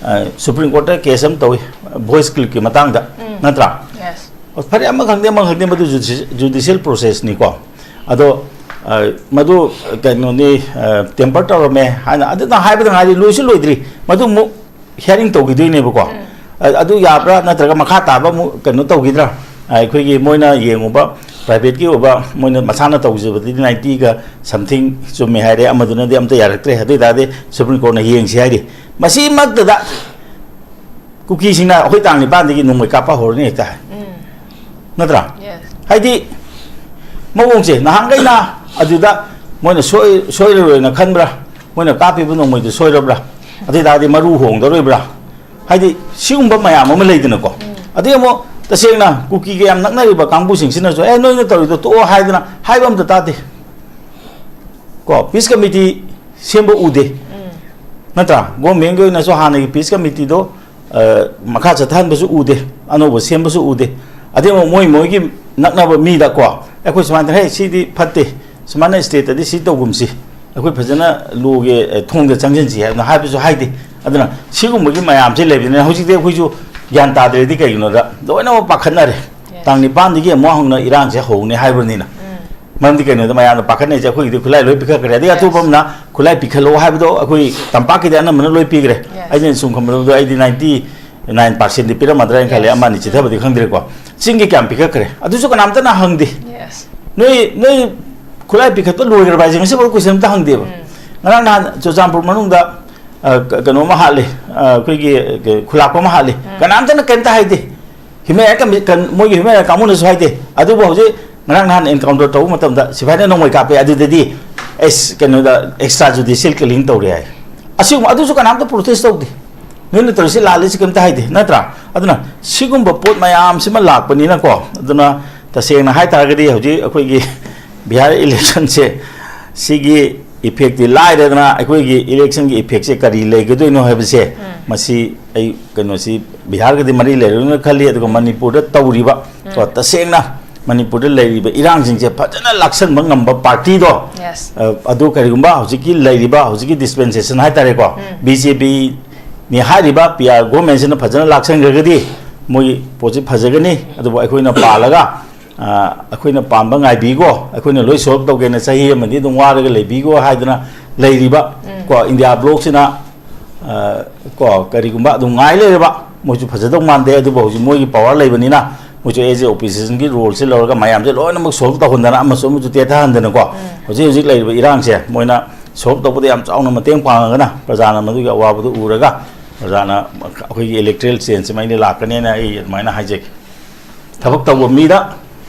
ꯑ, ꯁꯨꯄ꯭ꯔꯤꯝ ꯀꯣꯔꯠꯇ ꯀꯦꯁ ꯑꯃ ꯇꯧꯏ, ꯚꯣꯏꯁ ꯀ꯭ꯂꯤꯞꯀꯤ ꯃꯇꯥꯡꯗ, ꯅꯠꯇ꯭ꯔꯥ? ꯑꯣ, ꯐꯔꯦ, ꯑꯃ ꯈꯪꯗꯦ, ꯑꯃ ꯈꯪꯗꯦ, ꯃꯗꯨ ꯖꯨꯗꯤꯁꯤ-, ꯖꯨꯗꯤꯁꯤꯌꯦꯜ ꯄ꯭ꯔꯣꯁꯦꯁꯅꯤꯀꯣ꯫ ꯑꯗꯣ, ꯑ, ꯃꯗꯨ, ꯀꯩꯅꯣꯅꯤ, ꯑ, ꯇꯦꯝꯄꯔ ꯇꯧꯔꯝꯃꯦ ꯍꯥꯏꯅ ꯑꯗꯨꯅ ꯍꯥꯏꯕꯗ ꯉꯥꯏꯔꯤ, ꯂꯣꯏꯁꯨ ꯂꯣꯏꯗ꯭ꯔꯤ꯫ ꯃꯗꯨ ꯑꯃꯨꯛ ꯍꯤꯌꯥꯔꯤꯡ ꯇꯧꯈꯤꯗꯣꯏꯅꯦꯕꯀꯣ꯫ ꯑ-, ꯑꯗꯨ ꯌꯥꯕ꯭ꯔꯥ, ꯅꯠꯇ꯭ꯔꯒ ꯃꯈꯥ ꯇꯥꯕ ꯑꯃꯨꯛ ꯀꯩꯅꯣ ꯇꯧꯈꯤꯗ꯭ꯔꯥ? ꯑ, ꯑꯩꯈꯣꯏꯒꯤ ꯃꯣꯏꯅ ꯌꯦꯡꯉꯨꯕ, ꯄ꯭ꯔꯥꯏꯚꯦꯠꯀꯤ ꯑꯣꯏꯕ, ꯃꯣꯏꯅ ꯃꯁꯥꯅ ꯇꯧꯖꯕꯗꯗꯤ ꯅꯥꯏꯟꯇꯤꯒ ꯁꯝꯊꯤꯡ ꯆꯨꯝꯃꯦ ꯍꯥꯏꯔꯦ, ꯑꯃꯗꯨꯅꯗꯤ ꯑꯝꯇ ꯌꯥꯔꯛꯇ꯭ꯔꯦ꯫ ꯑꯗꯨ ꯑꯣꯏ ꯇꯥꯔꯗꯤ ꯁꯨꯄ꯭ꯔꯤꯝ ꯀꯣꯔꯠꯅ ꯌꯦꯡꯁꯤ ꯍꯥꯏꯔꯤ꯫ ꯃꯁꯤꯃꯛꯇꯗ ꯀꯨꯀꯤꯁꯤꯡꯅ ꯑꯩꯈꯣꯏ ꯇꯥꯡ ꯅꯤꯄꯥꯟꯗꯒꯤ ꯅꯣꯡꯃꯩ ꯀꯥꯞꯄ ꯍꯧꯔꯅꯤ ꯍꯦꯛꯇ ꯍꯥꯏ꯫ ꯅꯠꯇ꯭ꯔꯥ? ꯍꯥꯏꯗꯤ, ꯃꯑꯣꯡꯁꯦ ꯅꯍꯥꯟꯈꯩꯅ ꯑꯗꯨꯗ ꯃꯣꯏꯅ ꯁꯣꯏ-, ꯁꯣꯏꯔꯔꯣꯏꯅ ꯈꯟꯕ꯭ꯔꯥ? ꯃꯣꯏꯅ ꯀꯥꯞꯄꯤꯕ ꯅꯣꯡꯃꯩꯗꯨ ꯁꯣꯏꯔꯕ꯭ꯔꯥ? ꯑꯗꯨ ꯑꯣꯏ ꯇꯥꯔꯗꯤ ꯃꯔꯨ ꯍꯣꯡꯗꯧꯔꯤꯕ꯭ꯔꯥ? ꯍꯥꯏꯗꯤ, ꯁꯤꯒꯨꯝꯕ ꯃꯌꯥꯝ ꯑꯃ ꯂꯩꯗꯅꯀꯣ꯫ ꯑꯗꯩ ꯑꯃꯨꯛ ꯇꯁꯦꯡꯅ ꯀꯨꯀꯤꯒ ꯌꯥꯝ ꯅꯛꯅꯔꯤꯕ ꯀꯥꯡꯕꯨꯁꯤꯡꯁꯤꯅꯁꯨ, "ꯑꯦ, ꯅꯣꯏꯅ ꯇꯧꯔꯤꯗꯣ ꯇꯣꯛꯑꯣ" ꯍꯥꯏꯗꯅ ꯍꯥꯏꯕ ꯑꯝꯇ ꯇꯥꯗꯦ꯫ ꯀꯣ, ꯄꯤꯁ ꯀꯃꯤꯇꯤ ꯁꯦꯝꯕ ꯎꯗꯦ꯫ ꯅꯠꯇ꯭ꯔꯥ? ꯒꯣꯔꯃꯦꯟꯒꯤ ꯑꯣꯏꯅꯁꯨ ꯍꯥꯟꯅꯒꯤ ꯄꯤꯁ ꯀꯃꯤꯇꯤꯗꯣ, ꯑ, ꯃꯈꯥ ꯆꯠꯊꯍꯟꯕꯁꯨ ꯎꯗꯦ, ꯑꯅꯧꯕ ꯁꯦꯝꯕꯁꯨ ꯎꯗꯦ꯫ ꯑꯗꯩ ꯑꯃꯨꯛ ꯃꯣꯏ ꯃꯣꯏꯒꯤ ꯅꯛꯅꯕ ꯃꯤꯗꯀꯣ, ꯑꯩꯈꯣꯏ ꯁꯨꯃꯥꯏꯅ, "ꯍꯦ, ꯁꯤꯗꯤ ꯐꯠꯇꯦ, ꯁꯨꯃꯥꯏꯅ ꯁ꯭ꯇꯦꯠꯇꯗꯤ ꯁꯤ ꯇꯧꯒꯨꯝꯁꯤ, ꯑꯩꯈꯣꯏ ꯐꯖꯅ ꯂꯣꯒꯤ, ꯑ, ꯊꯣꯡꯗ ꯆꯪꯁꯤꯟꯁꯤ" ꯍꯥꯏꯅ ꯍꯥꯏꯕꯁꯨ ꯍꯥꯏꯗꯦ꯫ ꯑꯗꯨꯅ ꯁꯤꯒꯨꯝꯕꯒꯤ ꯃꯌꯥꯝꯁꯦ ꯂꯩꯕꯅꯤꯅ ꯍꯧꯖꯤꯛꯇꯤ ꯑꯩꯈꯣꯏꯁꯨ ꯒ꯭ꯌꯥꯟ ꯇꯥꯗ꯭ꯔꯦꯗꯤ ꯀꯩꯒꯤꯅꯣꯗ ꯂꯣꯏꯅꯃꯛ ꯄꯥꯈꯠꯅꯔꯦ꯫ ꯇꯥꯡ ꯅꯤꯄꯥꯟꯗꯒꯤ ꯑꯃꯨꯛ ꯍꯧꯅ ꯏꯔꯥꯡꯁꯦ ꯍꯧꯅꯤ ꯍꯥꯏꯕꯅꯤꯅ꯫ ꯃꯔꯝꯗꯤ ꯀꯩꯅꯣꯗ ꯃꯌꯥꯝꯅ ꯄꯥꯈꯠꯅꯔꯤꯁꯦ ꯑꯩꯈꯣꯏꯒꯤꯗꯤ ꯈꯨꯠꯂꯥꯏ ꯂꯣꯏ ꯄꯤꯈꯠꯈ꯭ꯔꯦ꯫ ꯑꯗꯒꯤ ꯑꯇꯣꯞꯄ ꯑꯃꯅ ꯈꯨꯠꯂꯥꯏ ꯄꯤꯈꯠꯂꯛꯑꯣ ꯍꯥꯏꯕꯗꯣ ꯑꯩꯈꯣꯏ ꯇꯝꯄꯥꯛꯀꯤꯗꯤ ꯑꯅꯝꯕꯅ ꯂꯣꯏ ꯄꯤꯈ꯭ꯔꯦ꯫ ꯑꯩꯅ ꯁꯨꯝ ꯈꯟꯕꯗ ꯑꯩꯗꯤ ꯅꯥꯏꯟꯇꯤ ꯅꯥꯏꯟ ꯄꯥꯔꯁꯦꯟꯗꯤ ꯄꯤꯔꯝꯃꯗ꯭ꯔꯥ ꯍꯥꯏꯅ ꯈꯜꯂꯦ꯫ ꯑꯃ ꯑꯅꯤ ꯆꯤꯊꯕꯗꯤ ꯈꯪꯗ꯭ꯔꯦꯀꯣ꯫ ꯆꯤꯡꯒꯤ ꯀꯌꯥꯝ ꯄꯤꯈꯠꯈ꯭ꯔꯦ? ꯑꯗꯨꯁꯨ ꯀꯅꯥꯝꯇꯅ ꯍꯪꯗꯦ꯫ ꯅꯣꯏ, ꯅꯣꯏ ꯈꯨꯠꯂꯥꯏ ꯄꯤꯈꯠꯄ ꯂꯣꯏꯈ꯭ꯔꯕ ꯍꯥꯏꯁꯦ ꯉꯁꯤꯐꯥꯎ ꯀꯣꯏꯁꯟ ꯑꯝꯇ ꯍꯪꯗꯦꯕ꯫ ꯉꯔꯥꯡ ꯅꯍꯥꯟ ꯆꯨꯔꯆꯥꯟꯄꯨꯔ ꯃꯅꯨꯡꯗ, ꯑ, ꯀ-, ꯀꯩꯅꯣ ꯑꯃ ꯍꯥꯠꯂꯦ, ꯑ, ꯑꯩꯈꯣꯏꯒꯤ, ꯑ, ꯈꯨꯂꯥꯛꯄ ꯑꯃ ꯍꯥꯠꯂꯦ꯫ ꯀꯅꯥꯝꯇꯅ ꯀꯩꯝꯇ ꯍꯥꯏꯗꯦ꯫ ꯍ꯭ꯌꯨꯃꯦꯟ ꯔꯥꯏꯠ ꯀꯃꯤ-, ꯀꯟ-, ꯃꯣꯏꯒꯤ ꯍ꯭ꯌꯨꯃꯦꯟ ꯔꯥꯏꯠ ꯀꯥꯡꯕꯨꯅꯁꯨ ꯍꯥꯏꯗꯦ꯫ ꯑꯗꯨꯕꯨ ꯍꯧꯖꯤꯛ ꯉꯔꯥꯡ ꯅꯍꯥꯟ ꯑꯦꯟꯀꯥꯎꯟꯇꯔ ꯇꯧꯕ ꯃꯇꯝꯗ ꯁꯤꯐꯥꯏꯅ ꯅꯣꯡꯃꯩ ꯀꯥꯞꯄꯦ, ꯑꯗꯨꯗꯗꯤ ꯑꯦꯁ, ꯀꯩꯅꯣꯗ, ꯑꯦꯛꯁꯇ꯭ꯔꯥ ꯖꯨꯗꯤꯁꯤꯌꯦꯜ ꯀꯤꯂꯤꯡ ꯇꯧꯔꯦ ꯍꯥꯏ꯫ ꯑꯁꯤꯒꯨꯝꯕ, ꯑꯗꯨꯁꯨ ꯀꯅꯥꯝꯇ ꯄ꯭ꯔꯣꯇꯦꯁ ꯇꯧꯗꯦ꯫ ꯅꯣꯏꯅ ꯇꯧꯔꯤꯁꯤ ꯂꯥꯜꯂꯤꯁꯤ ꯀꯩꯝꯇ ꯍꯥꯏꯗꯦ, ꯅꯠꯇ꯭ꯔꯥ? ꯑꯗꯨꯅ ꯁꯤꯒꯨꯝꯕ ꯄꯣꯠ ꯃꯌꯥꯝꯁꯤꯃ ꯂꯥꯛꯄꯅꯤꯅꯀꯣ, ꯑꯗꯨꯅ ꯇꯁꯦꯡꯅ ꯍꯥꯏ ꯇꯥꯔꯒꯗꯤ ꯍꯧꯖꯤꯛ ꯑꯩꯈꯣꯏꯒꯤ ꯕꯤꯍꯥꯔ ꯏꯂꯦꯛꯁꯟꯁꯦ ꯁꯤꯒꯤ ꯏꯐꯦꯛꯇꯤ ꯂꯥꯏꯔꯗꯅ ꯑꯩꯈꯣꯏꯒꯤ ꯏꯂꯦꯛꯁꯟꯒꯤ ꯏꯐꯦꯛꯁꯦ ꯀꯔꯤ ꯂꯩꯒꯗꯣꯏꯅꯣ ꯍꯥꯏꯕꯁꯦ, ꯃꯁꯤ ꯑꯩ ꯀꯩꯅꯣꯁꯤ ꯕꯤꯍꯥꯔꯒꯗꯤ ꯃꯔꯤ ꯂꯩꯔꯣꯏꯅ ꯈꯜꯂꯤ, ꯑꯗꯨꯒ ꯃꯅꯤꯄꯨꯔꯗ ꯇꯧꯔꯤꯕ ꯀꯣ, ꯇꯁꯦꯡꯅ ꯃꯅꯤꯄꯨꯔꯗ ꯂꯩꯔꯤꯕ ꯏꯔꯥꯡꯁꯤꯡꯁꯦ ꯐꯖꯅ ꯂꯥꯛꯁꯟꯕ ꯉꯝꯕ ꯄꯥꯔꯇꯤꯗꯣ, Yes. ꯑ, ꯑꯗꯨ ꯀꯔꯤꯒꯨꯝꯕ ꯍꯧꯖꯤꯛꯀꯤ ꯂꯩꯔꯤꯕ ꯍꯧꯖꯤꯛꯀꯤ dispensation ꯍꯥꯏꯇꯥꯔꯦꯀꯣ, ꯕꯤ ꯖꯦ ꯄꯤꯅꯤ ꯍꯥꯏꯔꯤꯕ ꯄꯤ ꯑꯥꯔ ꯒꯣꯔꯃꯦꯟꯁꯤꯅ ꯐꯖꯅ ꯂꯥꯛꯁꯟꯈ꯭ꯔꯒꯗꯤ ꯃꯣꯏꯒꯤ ꯄꯣꯠꯁꯤ ꯐꯖꯒꯅꯤ꯫ ꯑꯗꯨꯕꯨ ꯑꯩꯈꯣꯏꯅ ꯄꯥꯜꯂꯒ, ꯑ, ꯑꯩꯈꯣꯏꯅ ꯄꯥꯝꯕ ꯉꯥꯏꯕꯤꯀꯣ, ꯑꯩꯈꯣꯏꯅ ꯂꯣꯏ ꯁꯣꯜꯕ ꯇꯧꯒꯦꯅ ꯆꯍꯤ ꯑꯃꯗꯤ ꯑꯗꯨꯝ ꯋꯥꯔꯒ ꯂꯩꯕꯤꯀꯣ ꯍꯥꯏꯗꯅ ꯂꯩꯔꯤꯕ ꯀꯣ ꯏꯟꯗꯤꯌꯥ ꯕ꯭ꯂꯣꯛꯁꯤꯅ, ꯑ, ꯀꯣ ꯀꯔꯤꯒꯨꯝꯕ ꯑꯗꯨꯝ ꯉꯥꯏ ꯂꯩꯔꯕ, ꯃꯣꯏꯁꯨ ꯐꯖꯗꯧ ꯃꯥꯟꯗꯦ꯫ ꯑꯗꯨꯕꯨ ꯍꯧꯖꯤꯛ ꯃꯣꯏꯒꯤ ꯄꯋꯥꯔ ꯂꯩꯕꯅꯤꯅ ꯃꯣꯏꯁꯨ as a oppositionꯒꯤ roleꯁꯦ ꯂꯧꯔꯒ ꯃꯌꯥꯝꯁꯦ ꯂꯣꯏꯅꯃꯛ ꯁꯣꯜꯕ ꯇꯧꯍꯟꯗꯅ ꯑꯃꯁꯨ ꯑꯃꯁꯨ ꯇꯦꯊꯍꯟꯗꯅꯀꯣ, ꯍꯧꯖꯤꯛ ꯍꯧꯖꯤꯛ ꯂꯩꯔꯤꯕ ꯏꯔꯥꯡꯁꯦ ꯃꯣꯏꯅ ꯁꯣꯜꯕ ꯇꯧꯕꯗ ꯌꯥꯝ ꯆꯥꯎꯅ ꯃꯇꯦꯡ ꯄꯥꯡꯉꯒꯅ ꯄ꯭ꯔꯖꯥꯅ ꯃꯗꯨꯒꯤ ꯑꯋꯥꯕꯗꯨ ꯎꯔꯒ ꯄ꯭ꯔꯖꯥꯅ ꯑꯩꯈꯣꯏꯒꯤ electoral changeꯁꯤ ꯃꯩꯅ ꯂꯥꯛꯀꯅꯦꯅ ꯑꯩ ꯑꯗꯨꯃꯥꯏꯅ ꯍꯥꯏꯖꯒꯦ꯫ ꯊꯕꯛ ꯇꯧꯕ ꯃꯤꯗ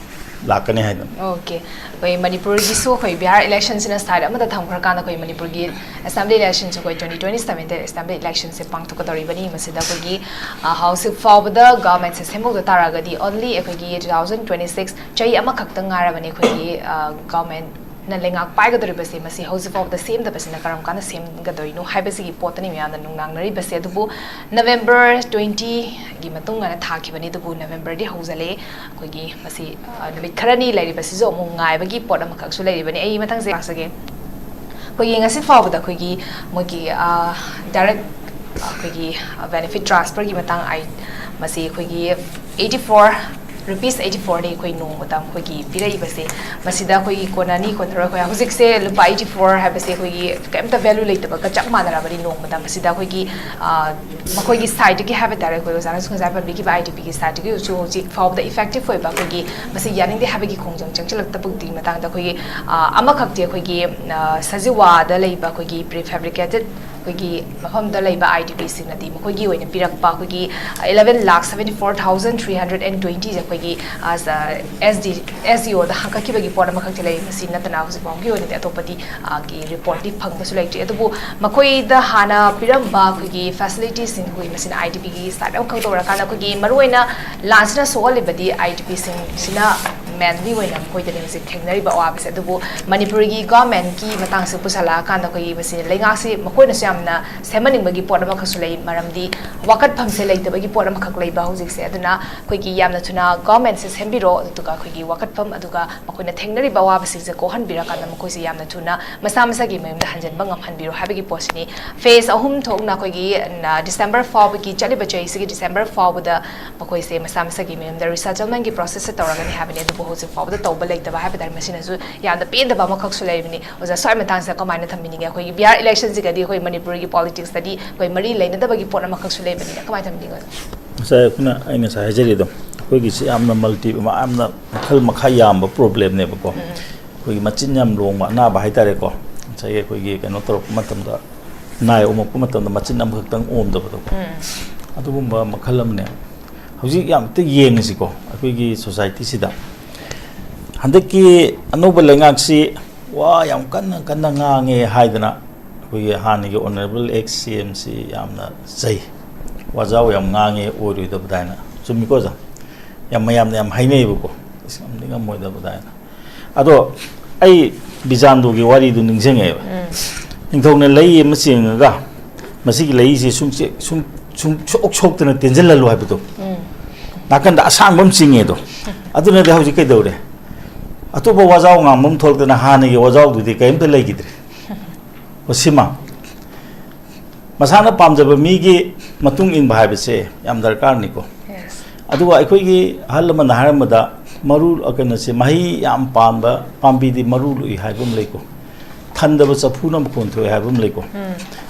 ꯂꯥꯛꯀꯅꯤ ꯍꯥꯏꯗꯅ꯫ Okay. ꯑꯩꯈꯣꯏ ꯃꯅꯤꯄꯨꯔꯒꯤꯁꯨ ꯑꯩꯈꯣꯏ ꯕꯤꯍꯥꯔ ꯏꯂꯦꯛꯁꯟꯁꯤꯅ ꯁꯥꯏꯠ ꯑꯃꯗ ꯊꯝꯈ꯭ꯔꯀꯥꯟꯗ ꯑꯩꯈꯣꯏ ꯃꯅꯤꯄꯨꯔꯒꯤ assembly electionꯁꯦ ꯑꯩꯈꯣꯏ twenty twenty sevenꯗ assembly electionꯁꯦ ꯄꯥꯡꯊꯣꯛꯀꯗꯧꯔꯤꯕꯅꯤ꯫ ꯃꯁꯤꯗ ꯑꯩꯈꯣꯏꯒꯤ, ꯑ, ꯍꯧꯖꯤꯛ ꯐꯥꯎꯕꯗ governmentꯁꯦ ꯁꯦꯝꯍꯧꯗ ꯇꯥꯔꯒꯗꯤ only ꯑꯩꯈꯣꯏꯒꯤ two thousand twenty six ꯆꯍꯤ ꯑꯃꯈꯛꯇ ꯉꯥꯏꯔꯕꯅꯤ ꯑꯩꯈꯣꯏꯒꯤ, ꯑ, governmentꯅ ꯂꯩꯉꯥꯛ ꯄꯥꯏꯒꯗꯧꯔꯤꯕꯁꯦ꯫ ꯃꯁꯤ ꯍꯧꯖꯤꯛ ꯐꯥꯎꯕꯗ ꯁꯦꯝꯗꯕꯁꯤꯅ ꯀꯔꯝ ꯀꯥꯟꯗ ꯁꯦꯝꯒꯗꯣꯏꯅꯣ ꯍꯥꯏꯕꯁꯤꯒꯤ ꯄꯣꯠꯇꯅꯤ ꯃꯌꯥꯝꯅ ꯅꯨꯡꯅꯥꯡꯅꯔꯤꯕꯁꯦ꯫ ꯑꯗꯨꯕꯨ November twentyꯒꯤ ꯃꯇꯨꯡ ꯑꯅ ꯊꯥꯈꯤꯕꯅꯤ, ꯑꯗꯨꯕꯨ Novemberꯗꯤ ꯍꯧꯖꯤꯜꯂꯛꯑꯦ꯫ ꯑꯩꯈꯣꯏꯒꯤ ꯃꯁꯤ, ꯑ, ꯅꯨꯃꯤꯠ ꯈꯔꯅꯤ ꯂꯩꯔꯤꯕꯁꯤꯁꯨ ꯑꯃꯨꯛ ꯉꯥꯏꯕꯒꯤ ꯄꯣꯠ ꯑꯃꯈꯛꯁꯨ ꯂꯩꯔꯤꯕꯅꯤ꯫ ꯑꯩ ꯃꯊꯪꯁꯦ ꯂꯥꯛꯆꯒꯦ꯫ ꯑꯩꯈꯣꯏꯒꯤ ꯉꯁꯤ ꯐꯥꯎꯕꯗ ꯑꯩꯈꯣꯏꯒꯤ ꯃꯣꯏꯒꯤ, ꯑ, direct ꯑꯩꯈꯣꯏꯒꯤ, ꯑ, benefit transferꯒꯤ ꯃꯇꯥꯡ ꯑꯩ ꯃꯁꯤ ꯑꯩꯈꯣꯏꯒꯤ eighty four, rupees eighty fourꯅꯤ ꯑꯩꯈꯣꯏ ꯅꯣꯡꯃꯗ ꯑꯩꯈꯣꯏꯒꯤ ꯄꯤꯔꯛꯏꯕꯁꯦ꯫ ꯃꯁꯤꯗ ꯑꯩꯈꯣꯏꯒꯤ ꯀꯣꯟꯅꯅꯤ ꯀꯣꯟꯅꯔꯣꯏ, ꯑꯩꯈꯣꯏ ꯍꯧꯖꯤꯛꯁꯦ ꯂꯨꯄꯥ eighty four ꯍꯥꯏꯕꯁꯦ ꯑꯩꯈꯣꯏꯒꯤ ꯀꯩꯝꯇ value ꯂꯩꯇꯕꯒ ꯆꯞ ꯃꯥꯟꯅꯔꯕꯅꯤ ꯅꯣꯡꯃꯗ꯫ ꯃꯁꯤꯗ ꯑꯩꯈꯣꯏꯒꯤ, ꯑ, ꯃꯈꯣꯏꯒꯤ sideꯇꯒꯤ ꯍꯥꯏꯕ ꯇꯥꯔꯦ, ꯑꯩꯈꯣꯏ ꯑꯣꯖꯥꯅꯁꯨ ꯉꯁꯥꯏ ꯄꯟꯕꯤꯈꯤꯕ IDPꯒꯤ sideꯇꯒꯤꯁꯨ ꯍꯧꯖꯤꯛ ꯐꯥꯎꯕꯗ effective ꯑꯣꯏꯕ ꯑꯩꯈꯣꯏꯒꯤ ꯃꯁꯤ ꯌꯥꯅꯤꯡꯗꯦ ꯍꯥꯏꯕꯒꯤ ꯈꯣꯡꯖꯪ ꯆꯪꯁꯤꯜꯂꯛꯇꯕꯒꯤ ꯃꯇꯥꯡꯗ ꯑꯩꯈꯣꯏꯒꯤ, ꯑ, ꯑꯃꯈꯛꯇꯤ ꯑꯩꯈꯣꯏꯒꯤ, ꯑ, ꯁꯖꯤꯋꯥꯗ ꯂꯩꯕ ꯑꯩꯈꯣꯏꯒꯤ prefabricated ꯑꯩꯈꯣꯏꯒꯤ ꯃꯐꯝꯗ ꯂꯩꯕ IDPꯁꯤꯡꯅꯗꯤ ꯃꯈꯣꯏꯒꯤ ꯑꯣꯏꯅ ꯄꯤꯔꯛꯄ ꯑꯩꯈꯣꯏꯒꯤ eleven lakh seventy four thousand three hundred and twentyꯁꯦ ꯑꯩꯈꯣꯏꯒꯤ, ꯑ, SD, SDOꯗ ꯍꯥꯡꯀꯠꯈꯤꯕꯒꯤ ꯄꯣꯠ ꯑꯃꯈꯛꯇꯤ ꯂꯩ꯫ ꯃꯁꯤ ꯅꯠꯇꯅ ꯍꯧꯖꯤꯛ ꯐꯥꯎꯒꯤ ꯑꯣꯏꯅꯗꯤ ꯑꯇꯣꯞꯄꯗꯤ, ꯑ, ꯒꯤ reportꯇꯤ ꯐꯪꯕꯁꯨ ꯂꯩꯇ꯭ꯔꯤ꯫ ꯑꯗꯨꯕꯨ ꯃꯈꯣꯏꯗ ꯍꯥꯟꯅ ꯄꯤꯔꯝꯕ ꯑꯩꯈꯣꯏꯒꯤ facilitiesꯁꯤꯡ ꯑꯩꯈꯣꯏ ꯃꯁꯤꯅ IDPꯒꯤ side ꯑꯃꯈꯛ ꯇꯧꯔꯀꯥꯟꯗ ꯑꯩꯈꯣꯏꯒꯤ ꯃꯔꯨꯑꯣꯏꯅ ꯂꯥꯟꯁꯤꯅ ꯁꯣꯛꯍꯜꯂꯤꯕꯗꯤ IDPꯁꯤꯡꯁꯤꯅ ꯃꯌꯥꯝꯒꯤ ꯑꯣꯏꯅ ꯃꯈꯣꯏꯗꯅꯤ ꯍꯧꯖꯤꯛ ꯊꯦꯡꯅꯔꯤꯕ ꯑꯋꯥꯕꯁꯦ꯫ ꯑꯗꯨꯕꯨ ꯃꯅꯤꯄꯨꯔꯒꯤ ꯒꯣꯔꯃꯦꯟꯒꯤ ꯃꯇꯥꯡꯁꯦ ꯄꯨꯁꯜꯂꯛꯑꯀꯥꯟꯗ ꯑꯩꯈꯣꯏꯒꯤ ꯃꯁꯤ ꯂꯩꯉꯥꯛꯁꯤ ꯃꯈꯣꯏꯅꯁꯨ ꯌꯥꯝꯅ ꯁꯦꯝꯍꯟꯅꯤꯡꯕꯒꯤ ꯄꯣꯠ ꯑꯃꯈꯛꯁꯨ ꯂꯩ꯫ ꯃꯔꯝꯗꯤ ꯋꯥꯀꯠꯐꯝꯁꯦ ꯂꯩꯇꯕꯒꯤ ꯄꯣꯠ ꯑꯃꯈꯛ ꯂꯩꯕ ꯍꯧꯖꯤꯛꯁꯦ꯫ ꯑꯗꯨꯅ ꯑꯩꯈꯣꯏꯒꯤ ꯌꯥꯝꯅ ꯊꯨꯅ ꯒꯣꯔꯃꯦꯟꯁꯦ ꯁꯦꯝꯕꯤꯔꯣ, ꯑꯗꯨꯒ ꯑꯩꯈꯣꯏꯒꯤ ꯋꯥꯀꯠꯐꯝ, ꯑꯗꯨꯒ ꯃꯈꯣꯏꯅ ꯊꯦꯡꯅꯔꯤꯕ ꯑꯋꯥꯕꯁꯤꯡꯁꯦ ꯀꯣꯛꯍꯟꯕꯤꯔꯀꯥꯟꯗ ꯃꯈꯣꯏꯁꯦ ꯌꯥꯝꯅ ꯊꯨꯅ ꯃꯁꯥ ꯃꯁꯥꯒꯤ ꯃꯌꯨꯝꯗ ꯍꯟꯖꯤꯟꯕ ꯉꯝꯍꯟꯕꯤꯔꯣ ꯍꯥꯏꯕꯒꯤ ꯄꯣꯠꯁꯤꯅꯤ꯫ ꯐꯦꯁ ꯑꯍꯨꯝ ꯊꯣꯛꯅ ꯑꯩꯈꯣꯏꯒꯤ, ꯑ, ꯗꯤꯁꯦꯝꯕꯔ ꯐꯥꯎꯕꯒꯤ, ꯆꯠꯂꯤꯕ ꯆꯍꯤꯁꯤꯒꯤ ꯗꯤꯁꯦꯝꯕꯔ ꯐꯥꯎꯕꯗ ꯃꯈꯣꯏꯁꯦ ꯃꯁꯥ ꯃꯁꯥꯒꯤ ꯃꯌꯨꯝꯗ ꯔꯤꯁꯦꯇꯜꯃꯦꯟꯒꯤ ꯄ꯭ꯔꯣꯁꯦꯁꯁꯦ ꯇꯧꯔꯒꯅꯤ ꯍꯥꯏꯕꯅꯤ꯫ ꯑꯗꯨꯕꯨ ꯍꯧꯖꯤꯛ ꯐꯥꯎꯕꯗ ꯇꯧꯕ ꯂꯩꯇꯕ ꯍꯥꯏꯕ ꯇꯥꯔꯦ, ꯃꯁꯤꯅꯁꯨ ꯌꯥꯝꯅ ꯄꯦꯟꯗꯕ ꯑꯃꯈꯛꯁꯨ ꯂꯩꯕꯅꯤ꯫ ꯑꯣꯖꯥ, ꯁ꯭ꯋꯥꯏ ꯃꯇꯥꯡꯁꯤꯗ ꯀꯃꯥꯏꯅ ꯊꯝꯕꯤꯅꯤꯡꯉꯦ? ꯑꯩꯈꯣꯏꯒꯤ ꯕꯤꯍꯥꯔ ꯏꯂꯦꯛꯁꯟꯁꯤꯒꯗꯤ ꯑꯩꯈꯣꯏ ꯃꯅꯤꯄꯨꯔꯒꯤ ꯄꯣꯂꯤꯇꯤꯛꯁꯇꯗꯤ ꯑꯩꯈꯣꯏ ꯃꯔꯤ ꯂꯩꯅꯗꯕꯒꯤ ꯄꯣꯠ ꯑꯃꯈꯛꯁꯨ ꯂꯩꯕꯅꯤꯅ ꯀꯃꯥꯏꯅ ꯊꯝꯕꯤꯅꯤꯡꯉꯤ, ꯑꯣꯖꯥ? ꯉꯁꯥꯏ ꯑꯩꯈꯣꯏꯅ, ꯑꯩ ꯉꯁꯥꯏ ꯍꯥꯏꯖꯔꯤꯗꯣ, ꯑꯩꯈꯣꯏꯒꯤꯁꯤ ꯌꯥꯝꯅ ꯃꯜꯇꯤ, ꯌꯥꯝꯅ ꯃꯈꯜ ꯃꯈꯥ ꯌꯥꯝꯕ ꯄ꯭ꯔꯣꯕ꯭ꯂꯦꯝꯅꯦꯕꯀꯣ꯫ ꯑꯩꯈꯣꯏꯒꯤ ꯃꯆꯤꯟ ꯌꯥꯝ ꯂꯣꯡꯕ ꯑꯅꯥꯕ ꯍꯥꯏꯇꯥꯔꯦꯀꯣ, ꯉꯁꯥꯏꯒꯤ ꯑꯩꯈꯣꯏꯒꯤ ꯀꯩꯅꯣ ꯇꯧꯔꯛꯄ ꯃꯇꯝꯗ, ꯅꯥꯏ ꯑꯣꯝꯃꯛꯄ ꯃꯇꯝꯗ ꯃꯆꯤꯟ ꯑꯃꯈꯛꯇꯪ ꯑꯣꯝꯗꯕꯗꯣ, ꯑꯗꯨꯒꯨꯝꯕ ꯃꯈꯜ ꯑꯃꯅꯦ꯫ ꯍꯧꯖꯤꯛ ꯌꯥꯝ ꯑꯝꯇ ꯌꯦꯡꯉꯁꯤꯀꯣ, ꯑꯩꯈꯣꯏꯒꯤ ꯁꯣꯁꯥꯏꯇꯤꯁꯤꯗ ꯍꯟꯗꯛꯀꯤ ꯑꯅꯧꯕ ꯂꯩꯉꯥꯛꯁꯤ ꯋꯥ ꯌꯥꯝ ꯀꯟꯅ ꯀꯟꯅ ꯉꯥꯡꯉꯦ ꯍꯥꯏꯗꯅ ꯑꯩꯈꯣꯏꯒꯤ ꯍꯥꯟꯅꯒꯤ ꯑꯣꯅꯔꯦꯕꯜ ꯑꯦꯛꯁ ꯁꯤ ꯑꯦꯝꯁꯤ ꯌꯥꯝꯅ ꯆꯩ, ꯋꯥꯖꯥꯎ ꯌꯥꯝ ꯉꯥꯡꯉꯦ ꯑꯣꯏꯔꯣꯏꯗꯕꯗ ꯍꯥꯏꯅ꯫ ꯆꯨꯝꯃꯤꯀꯣ ꯑꯣꯖꯥ? ꯌꯥꯝ ꯃꯌꯥꯝꯅ ꯌꯥꯝ ꯍꯥꯏꯅꯩꯌꯦꯕꯀꯣ, ꯑꯁ, ꯉꯝꯗꯤ ꯉꯝꯃꯣꯏꯗꯕꯗ ꯍꯥꯏꯅ꯫ ꯑꯗꯣ ꯑꯩ ꯕꯤꯖꯥꯟꯗꯨꯒꯤ ꯋꯥꯔꯤꯗꯨ ꯅꯤꯡꯁꯤꯡꯉꯛꯑꯦꯕ꯫ ꯅꯤꯡꯊꯧꯅ ꯂꯩ ꯑꯃ ꯆꯦꯡꯉꯒ ꯃꯁꯤꯒꯤ ꯂꯩꯁꯦ ꯁꯨꯝ ꯆꯦ-, ꯁꯨꯝ, ꯁꯨꯝ ꯁꯣꯛ ꯁꯣꯛꯇꯅ ꯇꯦꯟꯁꯤꯜꯍꯜꯂꯨ ꯍꯥꯏꯕꯗꯣ꯫ ꯅꯥꯀꯟꯗ ꯑꯁꯥꯡꯕ ꯑꯃ ꯆꯤꯡꯉꯦ ꯑꯗꯣ꯫ ꯑꯗꯨꯅꯗꯤ ꯍꯧꯖꯤꯛ ꯀꯩꯗꯧꯔꯦ? ꯑꯇꯣꯞꯄ ꯋꯥꯖꯥꯎ ꯉꯥꯡꯕ ꯑꯃ ꯊꯣꯛꯂꯛꯇꯅ ꯍꯥꯟꯅꯒꯤ ꯋꯥꯖꯥꯎꯗꯨꯗꯤ ꯀꯔꯤꯝꯇ ꯂꯩꯈꯤꯗ꯭ꯔꯦ꯫ ꯑꯣ, ꯁꯤꯃ ꯃꯁꯥꯅ ꯄꯥꯝꯖꯕ ꯃꯤꯒꯤ ꯃꯇꯨꯡ ꯏꯟꯕ ꯍꯥꯏꯕꯁꯦ ꯌꯥꯝ ꯗꯔꯀꯥꯔꯅꯤꯀꯣ꯫ ꯑꯗꯨꯒ ꯑꯩꯈꯣꯏꯒꯤ ꯑꯍꯜ ꯂꯃꯟꯅ ꯍꯥꯏꯔꯝꯕꯗ, ꯃꯔꯨ, ꯀꯩꯅꯣꯁꯦ, ꯃꯍꯩ ꯌꯥꯝ ꯄꯥꯟꯕ ꯄꯥꯝꯕꯤꯗꯤ ꯃꯔꯨ ꯂꯨꯏ ꯍꯥꯏꯕ ꯑꯃ ꯂꯩꯀꯣ, ꯊꯟꯗꯕ ꯆꯐꯨꯅ ꯃꯈꯣꯟ ꯊꯣꯛꯑꯦ ꯍꯥꯏꯕ ꯑꯃ ꯂꯩꯀꯣ꯫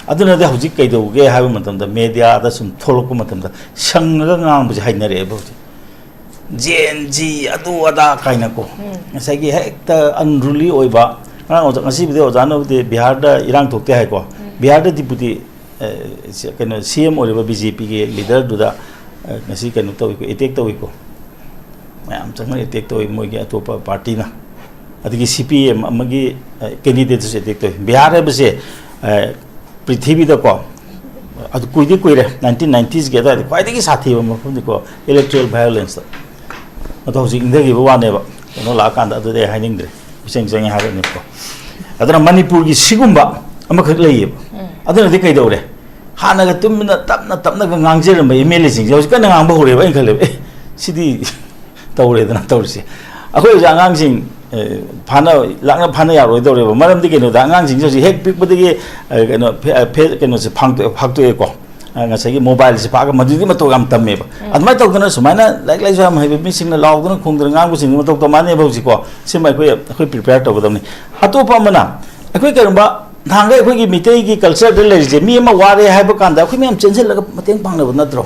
ꯑꯗꯨꯅꯗꯤ ꯍꯧꯖꯤꯛ ꯀꯩꯗꯧꯒꯦ ꯍꯥꯏꯕ ꯃꯇꯝꯗ, ꯃꯦꯗꯤꯌꯥꯗ ꯁꯨꯝ ꯊꯣꯛꯂꯛꯄ ꯃꯇꯝꯗ ꯁꯪꯉꯒ ꯉꯥꯡꯕꯁꯦ ꯍꯩꯅꯔꯛꯑꯦꯕ ꯍꯧꯖꯤꯛ꯫ ꯖꯦꯟ ꯖꯤ, ꯑꯗꯨ ꯑꯗꯥ ꯀꯥꯏꯅꯀꯣ꯫ ꯉꯁꯥꯏꯒꯤ ꯍꯦꯛꯇ ꯑꯟꯔꯨꯂꯤ ꯑꯣꯏꯕ꯫ ꯉꯔꯥꯡ ꯑꯣꯖꯥ, ꯉꯁꯤꯕꯨꯗꯤ ꯑꯣꯖꯥꯅꯕꯨꯗꯤ ꯕꯤꯍꯥꯔꯗ ꯏꯔꯥꯡ ꯊꯣꯛꯇꯦ ꯍꯥꯏꯀꯣ꯫ ꯕꯤꯍꯥꯔꯗ ꯗꯤꯄꯨꯇꯤ, ꯑꯦ, ꯁꯤ-, ꯀꯩꯅꯣ, ꯁꯤ ꯑꯦꯝ ꯑꯣꯏꯔꯤꯕ ꯕꯤ ꯖꯦ ꯄꯤꯒꯤ ꯂꯤꯗꯔꯗꯨꯗ, ꯑꯦ, ꯉꯁꯤ ꯀꯩꯅꯣ ꯇꯧꯏꯀꯣ, ꯑꯦꯇꯦꯛ ꯇꯧꯏꯀꯣ꯫ ꯃꯌꯥꯝ ꯆꯪꯅ ꯑꯦꯇꯦꯛ ꯇꯧꯏ ꯃꯣꯏꯒꯤ ꯑꯇꯣꯞꯄ ꯄꯥꯔꯇꯤꯅ꯫ ꯑꯗꯒꯤ ꯁꯤ ꯄꯤ ꯑꯦꯝ ꯑꯃꯒꯤ, ꯑꯦ, ꯀꯦꯟꯗꯤꯗꯦꯠꯇꯁꯨ ꯑꯦꯇꯦꯛ ꯇꯧꯏ꯫ ꯕꯤꯍꯥꯔ ꯍꯥꯏꯕꯁꯦ, ꯑꯦ, ꯄ꯭ꯔꯤꯊꯤꯕꯤꯗꯀꯣ, ꯑꯗꯨ ꯀꯨꯏꯗꯤ ꯀꯨꯏꯔꯦ, ꯅꯥꯏꯟꯇꯤꯟ ꯅꯥꯏꯟꯇꯤꯁꯀꯤ ꯑꯗꯨꯋꯥꯏꯗ ꯈ꯭ꯋꯥꯏꯗꯒꯤ ꯁꯥꯊꯤꯕ ꯃꯐꯝꯅꯤꯀꯣ, ꯏꯂꯦꯛꯇꯣꯔꯦꯜ ꯚꯥꯏꯑꯣꯂꯦꯟꯁꯇ꯫ ꯑꯗꯣ ꯍꯧꯖꯤꯛ ꯏꯪꯊꯈꯤꯕ ꯋꯥꯅꯦꯕ꯫ ꯀꯩꯅꯣ ꯂꯥꯛꯑꯀꯥꯟꯗ ꯑꯗꯨꯗꯤ ꯑꯩ ꯍꯥꯏꯅꯤꯡꯗ꯭ꯔꯦ, ꯃꯤꯆꯪ ꯆꯪꯉꯦ ꯍꯥꯏꯔꯛꯑꯅꯤꯀꯣ꯫ ꯑꯗꯨꯅ ꯃꯅꯤꯄꯨꯔꯒꯤ ꯁꯤꯒꯨꯝꯕ ꯑꯃꯈꯛ ꯂꯩꯌꯦꯕ꯫ ꯑꯗꯨꯅꯗꯤ ꯀꯩꯗꯧꯔꯦ? ꯍꯥꯟꯅꯒ ꯇꯨꯃꯤꯟꯅ ꯇꯞꯅ ꯇꯞꯅꯒ ꯉꯥꯡꯖꯔꯝꯕ ꯑꯦꯝ ꯑꯦꯜ ꯑꯦꯁꯤꯡꯁꯦ ꯍꯧꯖꯤꯛ ꯀꯟꯅ ꯉꯥꯡꯕ ꯍꯧꯔꯦꯕ꯫ ꯑꯩꯅ ꯈꯜꯂꯦꯕ, "ꯑꯦ, ꯁꯤꯗꯤ ꯇꯧꯔꯦꯗꯅ ꯇꯧꯔꯤꯁꯦ"꯫ ꯑꯩꯈꯣꯏ ꯍꯧꯖꯤꯛ ꯑꯉꯥꯡꯁꯤꯡ, ꯑꯦ, ꯐꯥꯅ, ꯂꯥꯛꯅ ꯐꯥꯅ ꯌꯥꯔꯣꯏꯗꯧꯔꯦꯕ꯫ ꯃꯔꯝꯗꯤ ꯀꯩꯅꯣꯗ, ꯑꯉꯥꯡꯁꯤꯡꯁꯦ ꯍꯧꯖꯤꯛ ꯍꯦꯛ ꯄꯤꯛꯄꯗꯒꯤ, ꯑꯦ, ꯀꯩꯅꯣ, ꯐꯦ-, ꯐꯦ-, ꯀꯩꯅꯣꯁꯦ ꯐꯥꯡꯇꯣꯛ-, ꯐꯥꯛꯇꯣꯛꯑꯦꯀꯣ꯫ ꯑ, ꯉꯁꯥꯏꯒꯤ ꯃꯣꯕꯥꯏꯜꯁꯦ ꯄꯥꯛꯑꯒ ꯃꯗꯨꯗꯤ ꯃꯇꯧ ꯌꯥꯝ ꯇꯝꯃꯦꯕ꯫ ꯑꯗꯨꯃꯥꯏꯅ ꯇꯧꯗꯅ ꯁꯨꯃꯥꯏꯅ ꯂꯥꯏꯔꯤꯛ ꯂꯥꯏꯁꯨ ꯌꯥꯝ ꯍꯩꯕ ꯃꯤꯁꯤꯡꯅ ꯂꯥꯎꯗꯅ ꯈꯣꯡꯗꯅ ꯉꯥꯡꯕꯁꯤꯡꯗꯨ ꯃꯇꯧ ꯇꯝꯃꯛꯑꯅꯦꯕ ꯍꯧꯖꯤꯛꯀꯣ꯫ ꯁꯤꯃ ꯑꯩꯈꯣꯏ, ꯑꯩꯈꯣꯏ ꯄ꯭ꯔꯤꯄꯦꯌꯔ ꯇꯧꯒꯗꯕꯅꯤ꯫ ꯑꯇꯣꯞꯄ ꯑꯃꯅ, ꯑꯩꯈꯣꯏ ꯀꯔꯤꯒꯨꯝꯕ ꯅꯍꯥꯟꯈꯩ ꯑꯩꯈꯣꯏꯒꯤ ꯃꯤꯇꯩꯒꯤ ꯀꯜꯆꯔꯗ ꯂꯩꯔꯤꯁꯦ, ꯃꯤ ꯑꯃ ꯋꯥꯔꯦ ꯍꯥꯏꯕ ꯀꯥꯟꯗ ꯑꯩꯈꯣꯏ ꯃꯌꯥꯝ ꯆꯦꯟꯁꯤꯜꯂꯒ ꯃꯇꯦꯡ ꯄꯥꯡꯅꯕ ꯅꯠꯇ꯭ꯔꯣ?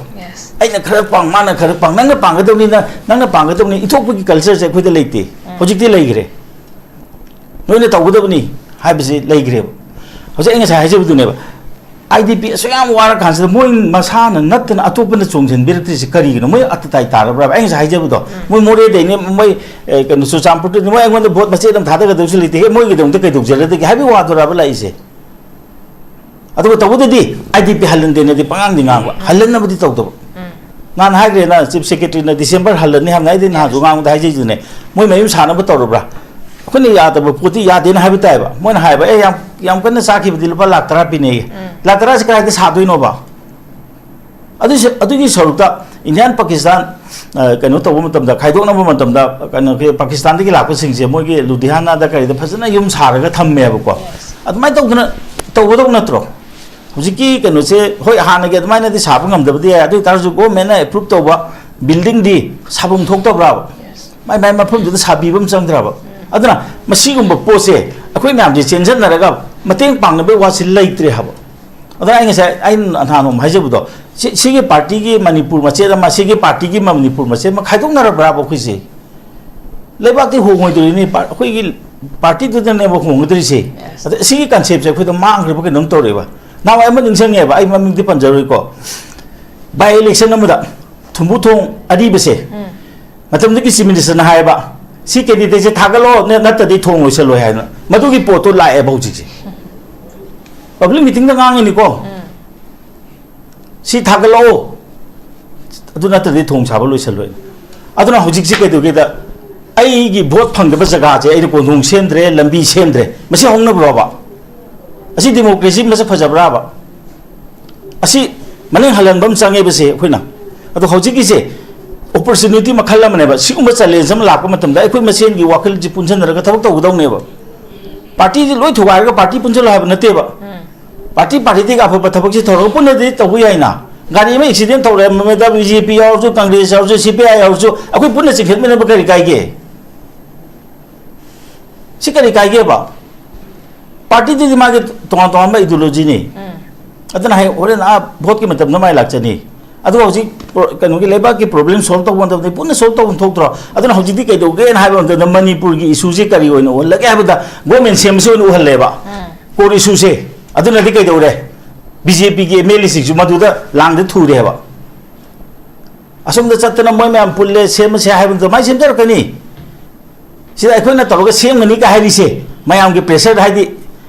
ꯑꯩꯅ ꯈꯔ ꯄꯥꯡ, ꯃꯥꯅ ꯈꯔ ꯄꯥꯡ, ꯅꯪꯅ ꯄꯥꯡꯒꯗꯕꯅꯤ, ꯅꯪ-, ꯅꯪꯅ ꯄꯥꯡꯒꯗꯕꯅꯤ, ꯏꯊꯣꯛꯄꯒꯤ ꯀꯜꯆꯔꯁꯦ ꯑꯩꯈꯣꯏꯗ ꯂꯩꯇꯦ꯫ ꯍꯧꯖꯤꯛꯇꯤ ꯂꯩꯈ꯭ꯔꯦ꯫ ꯅꯣꯏꯅ ꯇꯧꯒꯗꯕꯅꯤ ꯍꯥꯏꯕꯁꯤ ꯂꯩꯈ꯭ꯔꯦꯕ꯫ ꯍꯧꯖꯤꯛ ꯑꯩ ꯉꯁꯥꯏ ꯍꯥꯏꯖꯕꯗꯨꯅꯦꯕ, ꯑꯥꯏ ꯗꯤ ꯄꯤ ꯑꯁꯨꯛ ꯌꯥꯝ ꯋꯥꯔꯀꯥꯟꯁꯤꯗ ꯃꯣꯏ ꯃꯁꯥꯅ ꯅꯠꯇꯅ ꯑꯇꯣꯞꯄꯅ ꯆꯣꯡꯁꯤꯟꯕꯤꯔꯛꯇ꯭ꯔꯤꯁꯤ ꯀꯔꯤꯒꯤꯅꯣ? ꯃꯣꯏ ꯑꯇꯇꯥꯏ ꯇꯥꯔꯕ꯭ꯔꯥꯕ? ꯑꯩ ꯉꯁꯥꯏ ꯍꯥꯏꯖꯕꯗꯣ, ꯃꯣꯏ ꯃꯣꯔꯦꯗꯩꯅꯦ, ꯃꯣꯏ, ꯑꯦ, ꯀꯩꯅꯣ, ꯆꯨꯔꯆꯥꯟꯄꯨꯔꯗꯩꯅꯦ, ꯃꯣꯏ ꯑꯩꯉꯣꯟꯗ ꯚꯣꯠ ꯃꯆꯦꯠ ꯑꯃ ꯊꯥꯗꯒꯗꯧꯁꯨ ꯂꯩꯇꯦ, ꯍꯦ, ꯃꯣꯏꯒꯤꯗꯃꯛꯇ ꯀꯩꯗꯧꯖꯔꯗꯒꯦ ꯍꯥꯏꯕꯒꯤ ꯋꯥꯗꯨꯔꯕ ꯂꯥꯛꯏꯁꯦ? ꯑꯗꯨꯒ ꯇꯧꯕꯗꯗꯤ ꯑꯥꯏ ꯗꯤ ꯄꯤ ꯍꯜꯍꯟꯗꯦꯅꯗꯤ ꯄꯉꯥꯡꯗꯤ ꯉꯥꯡꯕ, ꯍꯜꯍꯟꯅꯕꯗꯤ ꯇꯧꯗꯕ꯫ ꯅꯍꯥꯟ ꯍꯥꯏꯈ꯭ꯔꯦꯅ, ꯆꯤꯐ ꯁꯦꯀ꯭ꯔꯦꯇꯔꯤꯅ ꯗꯤꯁꯦꯝꯕꯔ ꯍꯜꯂꯅꯤ ꯍꯥꯏꯕꯅꯤ, ꯑꯩꯗꯤ ꯅꯍꯥꯟꯁꯨ ꯉꯥꯡꯕꯗ ꯍꯥꯏꯖꯩꯗꯨꯅꯦ, ꯃꯣꯏ ꯃꯌꯨꯝ ꯁꯥꯅꯕ ꯇꯧꯔꯕ꯭ꯔꯥ? ꯑꯩꯈꯣꯏꯅ ꯌꯥꯗꯕ ꯄꯣꯠꯇꯤ ꯌꯥꯗꯦꯅ ꯍꯥꯏꯕ ꯇꯥꯏꯕ꯫ ꯃꯣꯏꯅ ꯍꯥꯏꯕ, "ꯑꯦ, ꯌꯥꯝ, ꯌꯥꯝ ꯀꯟꯅ ꯆꯥꯈꯤꯕꯗꯤ ꯂꯨꯄꯥ ꯂꯥꯛ ꯇꯔꯥ ꯄꯤꯅꯩꯌꯦ"꯫ ꯂꯥꯛ ꯇꯔꯥꯁꯦ ꯀꯗꯥꯏꯗ ꯁꯥꯗꯣꯏꯅꯣꯕ? ꯑꯗꯨꯏꯁꯨ, ꯑꯗꯨꯒꯤ ꯁꯔꯨꯛꯇ ꯏꯟꯗꯤꯌꯥꯟ ꯄꯥꯀꯤꯁꯇꯥꯟ, ꯑ, ꯀꯩꯅꯣ ꯇꯧꯕ ꯃꯇꯝꯗ, ꯈꯥꯏꯗꯣꯛꯅꯕ ꯃꯇꯝꯗ, ꯀꯩꯅꯣ, ꯑꯩꯈꯣꯏ ꯄꯥꯀꯤꯁꯇꯥꯟꯗꯒꯤ ꯂꯥꯛꯄꯁꯤꯡꯁꯦ ꯃꯣꯏꯒꯤ ꯂꯨꯙꯤꯌꯥꯅꯥꯗ ꯀꯔꯤꯗ ꯐꯖꯅ ꯌꯨꯝ ꯁꯥꯔꯒ ꯊꯝꯃꯦꯕꯀꯣ꯫ ꯑꯗꯨꯃꯥꯏꯅ ꯇꯧꯗꯅ ꯇꯧꯒꯗꯧ ꯅꯠꯇ꯭ꯔꯣ? ꯍꯧꯖꯤꯛꯀꯤ ꯀꯩꯅꯣꯁꯦ, ꯍꯣꯏ, ꯍꯥꯟꯅꯒꯤ ꯑꯗꯨꯃꯥꯏꯅꯗꯤ ꯁꯥꯕ ꯉꯝꯗꯕꯗꯤ ꯌꯥꯏ, ꯑꯗꯨ ꯑꯣꯏ ꯇꯥꯔꯁꯨ ꯒꯣꯔꯃꯦꯟꯅ ꯑꯦꯄ꯭ꯔꯨꯞ ꯇꯧꯕ ꯕꯤꯜꯗꯤꯡꯗꯤ ꯁꯥꯐꯝ ꯊꯣꯛꯇꯕ꯭ꯔꯥꯕ? ꯃꯥꯏ ꯃꯥꯏ ꯃꯐꯝꯗꯨꯗ ꯁꯥꯕꯤꯕ ꯑꯃ ꯆꯪꯗ꯭ꯔꯕ? ꯑꯗꯨꯅ ꯃꯁꯤꯒꯨꯝꯕ ꯄꯣꯠꯁꯦ ꯑꯩꯈꯣꯏ ꯃꯌꯥꯝꯁꯦ ꯆꯦꯟꯁꯤꯟꯅꯔꯒ ꯃꯇꯦꯡ ꯄꯥꯡꯅꯕꯒꯤ ꯋꯥꯁꯤ ꯂꯩꯇ꯭ꯔꯦ ꯍꯥꯏꯕ꯫ ꯑꯗꯨꯅ ꯑꯩ ꯉꯁꯥꯏ ꯑꯩꯅ ꯅꯍꯥꯟ ꯅꯣꯡꯃ ꯍꯥꯏꯖꯕꯗꯣ, ꯁꯤ-, ꯁꯤꯒꯤ ꯄꯥꯔꯇꯤꯒꯤ ꯃꯅꯤꯄꯨꯔ ꯃꯆꯦꯠ ꯑꯃ, ꯁꯤꯒꯤ ꯄꯥꯔꯇꯤꯒꯤ ꯃꯅꯤꯄꯨꯔ ꯃꯆꯦꯠ ꯑꯃ ꯈꯥꯏꯗꯣꯛꯅꯔꯕ꯭ꯔꯥꯕ ꯑꯩꯈꯣꯏꯁꯦ? ꯂꯩꯕꯥꯛꯇꯤ ꯍꯣꯡꯉꯣꯏꯗꯣꯔꯤꯅꯤ, ꯄꯥ-, ꯑꯩꯈꯣꯏꯒꯤ ꯄꯥꯔꯇꯤꯗꯨꯗꯅꯦꯕ ꯍꯣꯡꯒꯗꯣꯔꯤꯁꯦ꯫ ꯑꯗ ꯁꯤꯒꯤ ꯀꯟꯁꯦꯞꯁꯦ ꯑꯩꯈꯣꯏꯗ ꯃꯥꯡꯈ꯭ꯔꯕ ꯀꯩꯅꯣꯝ ꯇꯧꯔꯦꯕ꯫ ꯅꯍꯥꯟꯋꯥꯏ ꯑꯃ ꯅꯤꯡꯁꯤꯡꯉꯦꯕ, ꯑꯩ ꯃꯃꯤꯡꯗꯤ ꯄꯟꯖꯔꯣꯏꯀꯣ, ꯕꯥꯏ ꯏꯂꯦꯛꯁꯟ ꯑꯃꯗ ꯊꯨꯝꯕꯨ ꯊꯣꯡ ꯑꯔꯤꯕꯁꯦ, ꯃꯇꯝꯗꯨꯒꯤ ꯆꯤꯐ ꯃꯤꯅꯤꯁꯇꯔꯅ ꯍꯥꯏꯌꯦꯕ, "ꯁꯤ ꯀꯦꯟꯗꯤꯗꯦꯠꯁꯦ ꯊꯥꯒꯠꯂꯣ, ꯅ-, ꯅꯠꯇ꯭ꯔꯗꯤ ꯊꯣꯡ ꯂꯣꯏꯁꯜꯂꯣꯏ" ꯍꯥꯏꯅ꯫ ꯃꯗꯨꯒꯤ ꯄꯣꯠꯇꯣ ꯂꯥꯛꯑꯦꯕ ꯍꯧꯖꯤꯛꯁꯦ꯫ ꯄꯕ꯭ꯂꯤꯛ ꯃꯤꯇꯤꯡꯗ ꯉꯥꯡꯉꯤꯅꯤꯀꯣ, "ꯁꯤ ꯊꯥꯒꯠꯂꯛꯑꯣ, ꯑꯗꯨ ꯅꯠꯇ꯭ꯔꯗꯤ ꯊꯣꯡ ꯁꯥꯕ ꯂꯣꯏꯁꯜꯂꯣꯏ"꯫ ꯑꯗꯨꯅ ꯍꯧꯖꯤꯛꯁꯤ ꯀꯩꯗꯧꯒꯦꯗ, ꯑꯩꯒꯤ ꯚꯣꯠ ꯐꯪꯗꯕ ꯖꯒꯥꯁꯦ ꯑꯩꯅ ꯀꯣꯟꯊꯣꯡ ꯁꯦꯝꯗ꯭ꯔꯦ, ꯂꯝꯕꯤ ꯁꯦꯝꯗ꯭ꯔꯦ, ꯃꯁꯤ ꯍꯧꯅꯕ꯭ꯔꯣꯕ? ꯑꯁꯤ ꯗꯦꯃꯣꯀ꯭ꯔꯦꯁꯤ ꯃꯁꯛ ꯐꯖꯕ꯭ꯔꯥꯕ? ꯑꯁꯤ ꯃꯅꯤꯡ ꯍꯜꯍꯟꯕ ꯑꯃ ꯆꯪꯉꯦꯕꯁꯦ ꯑꯩꯈꯣꯏꯅ꯫ ꯑꯗꯣ ꯍꯧꯖꯤꯛꯀꯤꯁꯦ ꯑꯣꯄꯣꯔꯆꯨꯅꯤꯇꯤ ꯃꯈꯜ ꯑꯃꯅꯦꯕ꯫ ꯁꯤꯒꯨꯝꯕ ꯆꯦꯂꯦꯟꯖ ꯑꯃ ꯂꯥꯛꯄ ꯃꯇꯝꯗ ꯑꯩꯈꯣꯏ ꯃꯁꯦꯟꯒꯤ ꯋꯥꯈꯜꯁꯦ ꯄꯨꯟꯁꯤꯟꯅꯔꯒ ꯊꯕꯛ ꯇꯧꯒꯗꯧꯅꯦꯕ꯫ ꯄꯥꯔꯇꯤꯁꯤ ꯂꯣꯏ ꯊꯨꯒꯥꯏꯔꯒ ꯄꯥꯔꯇꯤ ꯄꯨꯟꯁꯤꯜꯂꯣ ꯍꯥꯏꯕ ꯅꯠꯇꯦꯕ꯫ ꯄꯥꯔꯇꯤ ꯄꯥꯔꯇꯤꯗꯒꯤ ꯑꯐꯕ ꯊꯕꯛꯁꯤ ꯇꯧꯔꯒ ꯄꯨꯟꯅꯗꯤ ꯇꯧꯕ ꯌꯥꯏꯅ꯫ ꯒꯥꯔꯤ ꯑꯃ ꯑꯦꯛꯁꯤꯗꯦꯟ ꯊꯣꯛꯂꯛꯑꯦ, ꯃꯗ ꯕꯤ ꯖꯦ ꯄꯤ ꯌꯥꯎꯔꯁꯨ, ꯀꯪꯒ꯭ꯔꯦꯁ ꯌꯥꯎꯔꯁꯨ, ꯁꯤ ꯄꯤ ꯑꯥꯏ ꯌꯥꯎꯔꯁꯨ, ꯑꯩꯈꯣꯏ ꯄꯨꯟꯅ ꯆꯤꯡꯈꯠꯃꯤꯟꯅꯕ ꯀꯔꯤ ꯀꯥꯏꯒꯦ? ꯁꯤ ꯀꯔꯤ ꯀꯥꯏꯒꯦꯕ? ꯄꯥꯔꯇꯤꯗꯨꯗꯤ ꯃꯥꯒꯤ ꯇꯣꯉꯥꯟ ꯇꯣꯉꯥꯟꯕ ideologyꯅꯤ꯫ ꯑꯗꯨꯅ ꯍꯌꯦꯡ ꯍꯣꯔꯦꯟ ꯑꯥ ꯚꯣꯠꯀꯤ ꯃꯇꯝꯗ ꯃꯥꯏ ꯂꯥꯛꯆꯅꯤ꯫ ꯑꯗꯨꯒ ꯍꯧꯖꯤꯛ ꯄ꯭ꯔꯣ-, ꯀꯩꯅꯣꯒꯤ ꯂꯩꯕꯥꯛꯀꯤ problem solve ꯇꯧꯕ ꯃꯇꯝꯗ ꯄꯨꯟꯅ solve ꯇꯧꯐꯝ ꯊꯣꯛꯇ꯭ꯔꯣ? ꯑꯗꯨꯅ ꯍꯧꯖꯤꯛꯇꯤ ꯀꯩꯗꯧꯒꯦꯅ ꯍꯥꯏꯕ ꯃꯇꯝꯗ ꯃꯅꯤꯄꯨꯔꯒꯤ issueꯁꯦ ꯀꯔꯤ ꯑꯣꯏꯅ ꯎꯍꯜꯂꯒꯦ ꯍꯥꯏꯕꯗ government ꯁꯦꯝꯕꯁꯤ ꯑꯣꯏꯅ ꯎꯍꯜꯂꯦꯕ꯫ Core issueꯁꯦ꯫ ꯑꯗꯨꯅꯗꯤ ꯀꯩꯗꯧꯔꯦ? ꯕꯤ ꯖꯦ ꯄꯤꯒꯤ ꯑꯦꯝ ꯑꯦꯜ ꯑꯦꯁꯤꯡꯁꯨ ꯃꯗꯨꯗ ꯂꯥꯡꯗ ꯊꯨꯔꯦꯕ꯫ ꯑꯁꯣꯝꯗ ꯆꯠꯇꯅ ꯃꯣꯏ ꯃꯌꯥꯝ ꯄꯨꯜꯂꯦ, ꯁꯦꯝꯃꯁꯦ ꯍꯥꯏꯕ ꯃꯇꯝꯗ ꯃꯥꯏ ꯁꯦꯝꯖꯔꯛꯀꯅꯤ꯫ ꯁꯤꯗ ꯑꯩꯈꯣꯏꯅ ꯇꯧꯔꯒ ꯁꯦꯝꯒꯅꯤ ꯀꯥꯏ ꯍꯥꯏꯔꯤꯁꯦ ꯃꯌꯥꯝꯒꯤ pressure, ꯍꯥꯏꯗꯤ